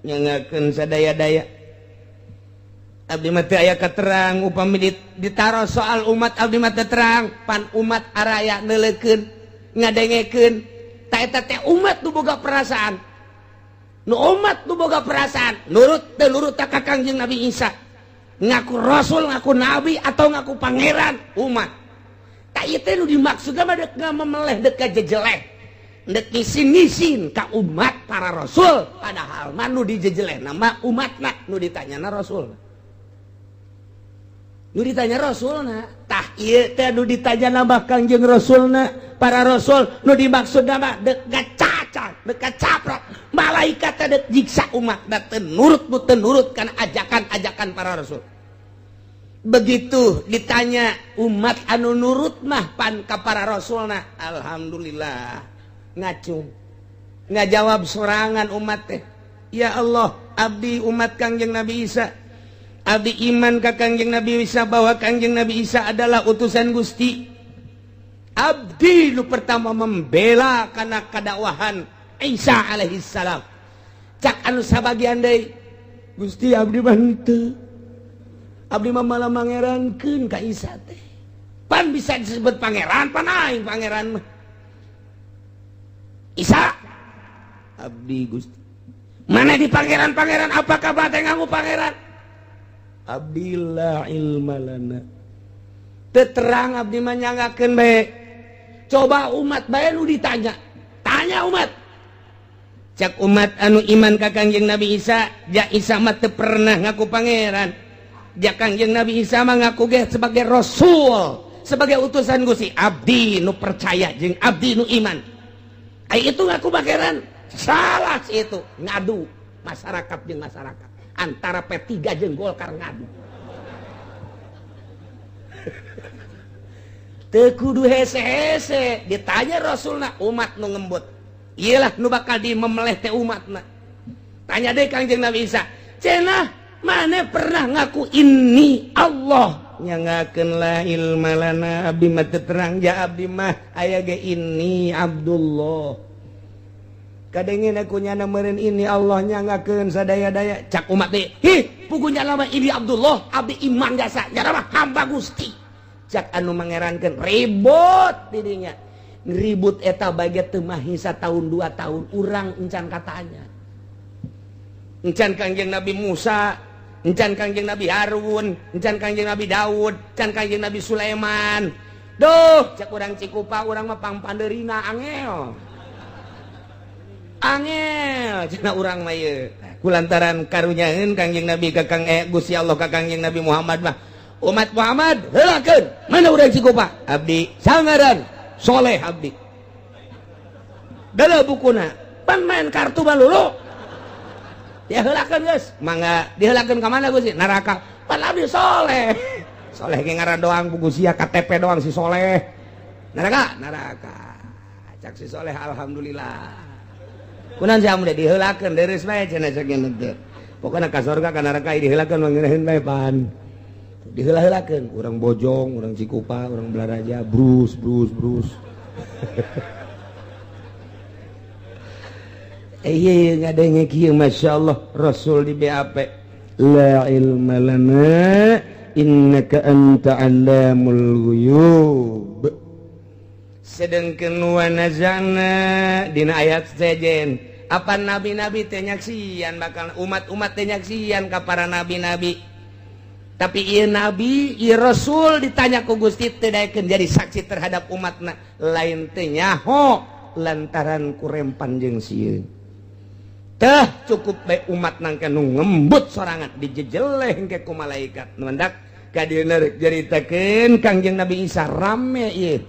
A: nyangakeun sadaya-daya abdi mah teu aya katerang upami ditaros soal umat abdi mah teu terang pan umat araya neuleukeun ngadengekeun ta eta teh umat nu boga perasaan. Nu umat nu boga perasaan nurut teu nurut ka Kangjeng Nabi Isa, ngaku rasul, ngaku nabi atau ngaku pangeran umat. Tak ieu teh nu dimaksud mah dek ngamemeleh, dek kajejeleh, dek ngisin-ngisin ka umat para rasul, padahal mah nu dijejeleh nama umatna, nu ditanyana rasul, nu ditanya rasulna. Tah, ieu teh nu ditanya nama Kangjeng Rasulna, para rasul, nu dimaksud nama dek ngacacat, dek kacaprok malaikat teh, dek jiksa umat da teu nurut, nu teu nurut kana ajakan-ajakan para rasul. Begitu ditanya umat anu nurut mah pan ka para rasulna, alhamdulillah ngacung, ngajawab sorangan umat teh, "Ya Allah, abdi umat Kangjeng Nabi Isa, abdi iman ka Kangjeng Nabi Isa bahwa Kangjeng Nabi Isa adalah utusan Gusti. Abdi nu pertama membela karena kadakwahan Isa alaihissalam." Cak anu sabagian deui, "Gusti, abdi mah henteu, abdi mah malah mangerankeun ka Isa teh. Pan bisa disebut pangeran, pan aing pangeran mah Isa." "Abdi, Gusti." "Mana di pangeran-pangeran, apakah bate ngaku pangeran?" "Abdi la ilma lana, teu terang, abdi mah nyanggakeun bae." Coba umat bae nu ditanya, tanya umat. Cak umat anu iman ka Kangjeng Nabi Isa, "Ja, Isa mah teu pernah ngaku pangeran. Ja, Kangjeng Nabi Isa mah ngaku ge sebagai rasul, sebagai utusan Gusti. Abdi nu percaya jeung abdi nu iman. Ai itu ngaku pangeran salah." Sih, itu ngadu masyarakat jeung masyarakat, antara P3 jeung Golkar ngadu. Teu kudu hese-hese ditanya rasulna, umat nu ngembut iyalah nu bakal dimemeleh teh umatna. Tanya deh Kangjeng Nabi Isa, "Cenah mana pernah ngaku ini Allah?" "Nyangakeun la ilma lana, abdi mah teu terang. Ja, abdi mah aya ge ini Abdullah, kadengin aku nyana meureun ini Allah, nyangakeun sadaya-daya." Cak umat teh, "Hi, pugunya lama ini Abdullah, abdi iman jasa nyana mah hamba Gusti." Cak anu mangerankeun, ribut didinya, ribut eta bagai teu mahi tahun 2 tahun. Urang encan katanya, encan Kangjeng Nabi Musa, encan Kangjeng Nabi Harun, encan Kangjeng Nabi Daud, encan Kangjeng Nabi Sulaiman. Duh, cak urang Cikupa, urang mah pangpandeurina angel angel cenah urang mah ieu. Kulantaran karunyaeun Kangjeng Nabi ka Kang Gusti Allah ka Kangjeng Nabi Muhammad mah, umat Muhammad heulakeun. Mana urang Cikupa? Abdi sangaran soleh, abdi dala bukuna pan main kartu balulu dia heulakeun geus. Mangga diheulakeun ka mana, Gusti? Neraka. Pan abdi soleh. Soleh ge ngaran doang, buku sia KTP doang si soleh. Neraka, neraka. Cak si soleh, alhamdulillah. Kunan sia mun diheulakeun deres bae cenah sakieu teh. Pokona ka sorga ka neraka diheulakeun mah ngeunaheun bae, pan diheula-heulakeun urang Bojong, urang Cikupa, urang Balaraja, brus brus brus. Iya, ngadenge kieu, Masya Allah, Rasul di BAP, la ilma lana innaka anta allamul ghuyub. Sedengkeun wa nazana dina ayat sejen, apa nabi-nabi teh nyaksian, bakal umat-umat teh nyaksian ka para nabi-nabi. Tapi ieu nabi, ieu rasul ditanya ku Gusti teu daekeun jadi saksi terhadap umatna, lain teu nyaho lantaran kurempan jeung sieun. Teh cukup bae umat nangke nu ngembut sorangan dijejeleh engke ku malaikat. Mendak ka dieuna rek caritakeun Kangjeng Nabi Isa rame ieu.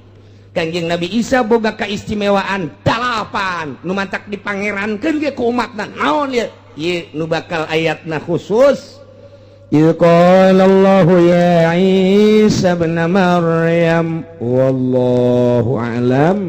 A: Kangjeng Nabi Isa boga keistimewaan dalapan nu mantak dipangerankeun ge ku umatna. Naon ieu? Ieu nu bakal ayatna khusus.
D: إذ قال الله يا عيسى ابن مريم والله أعلم.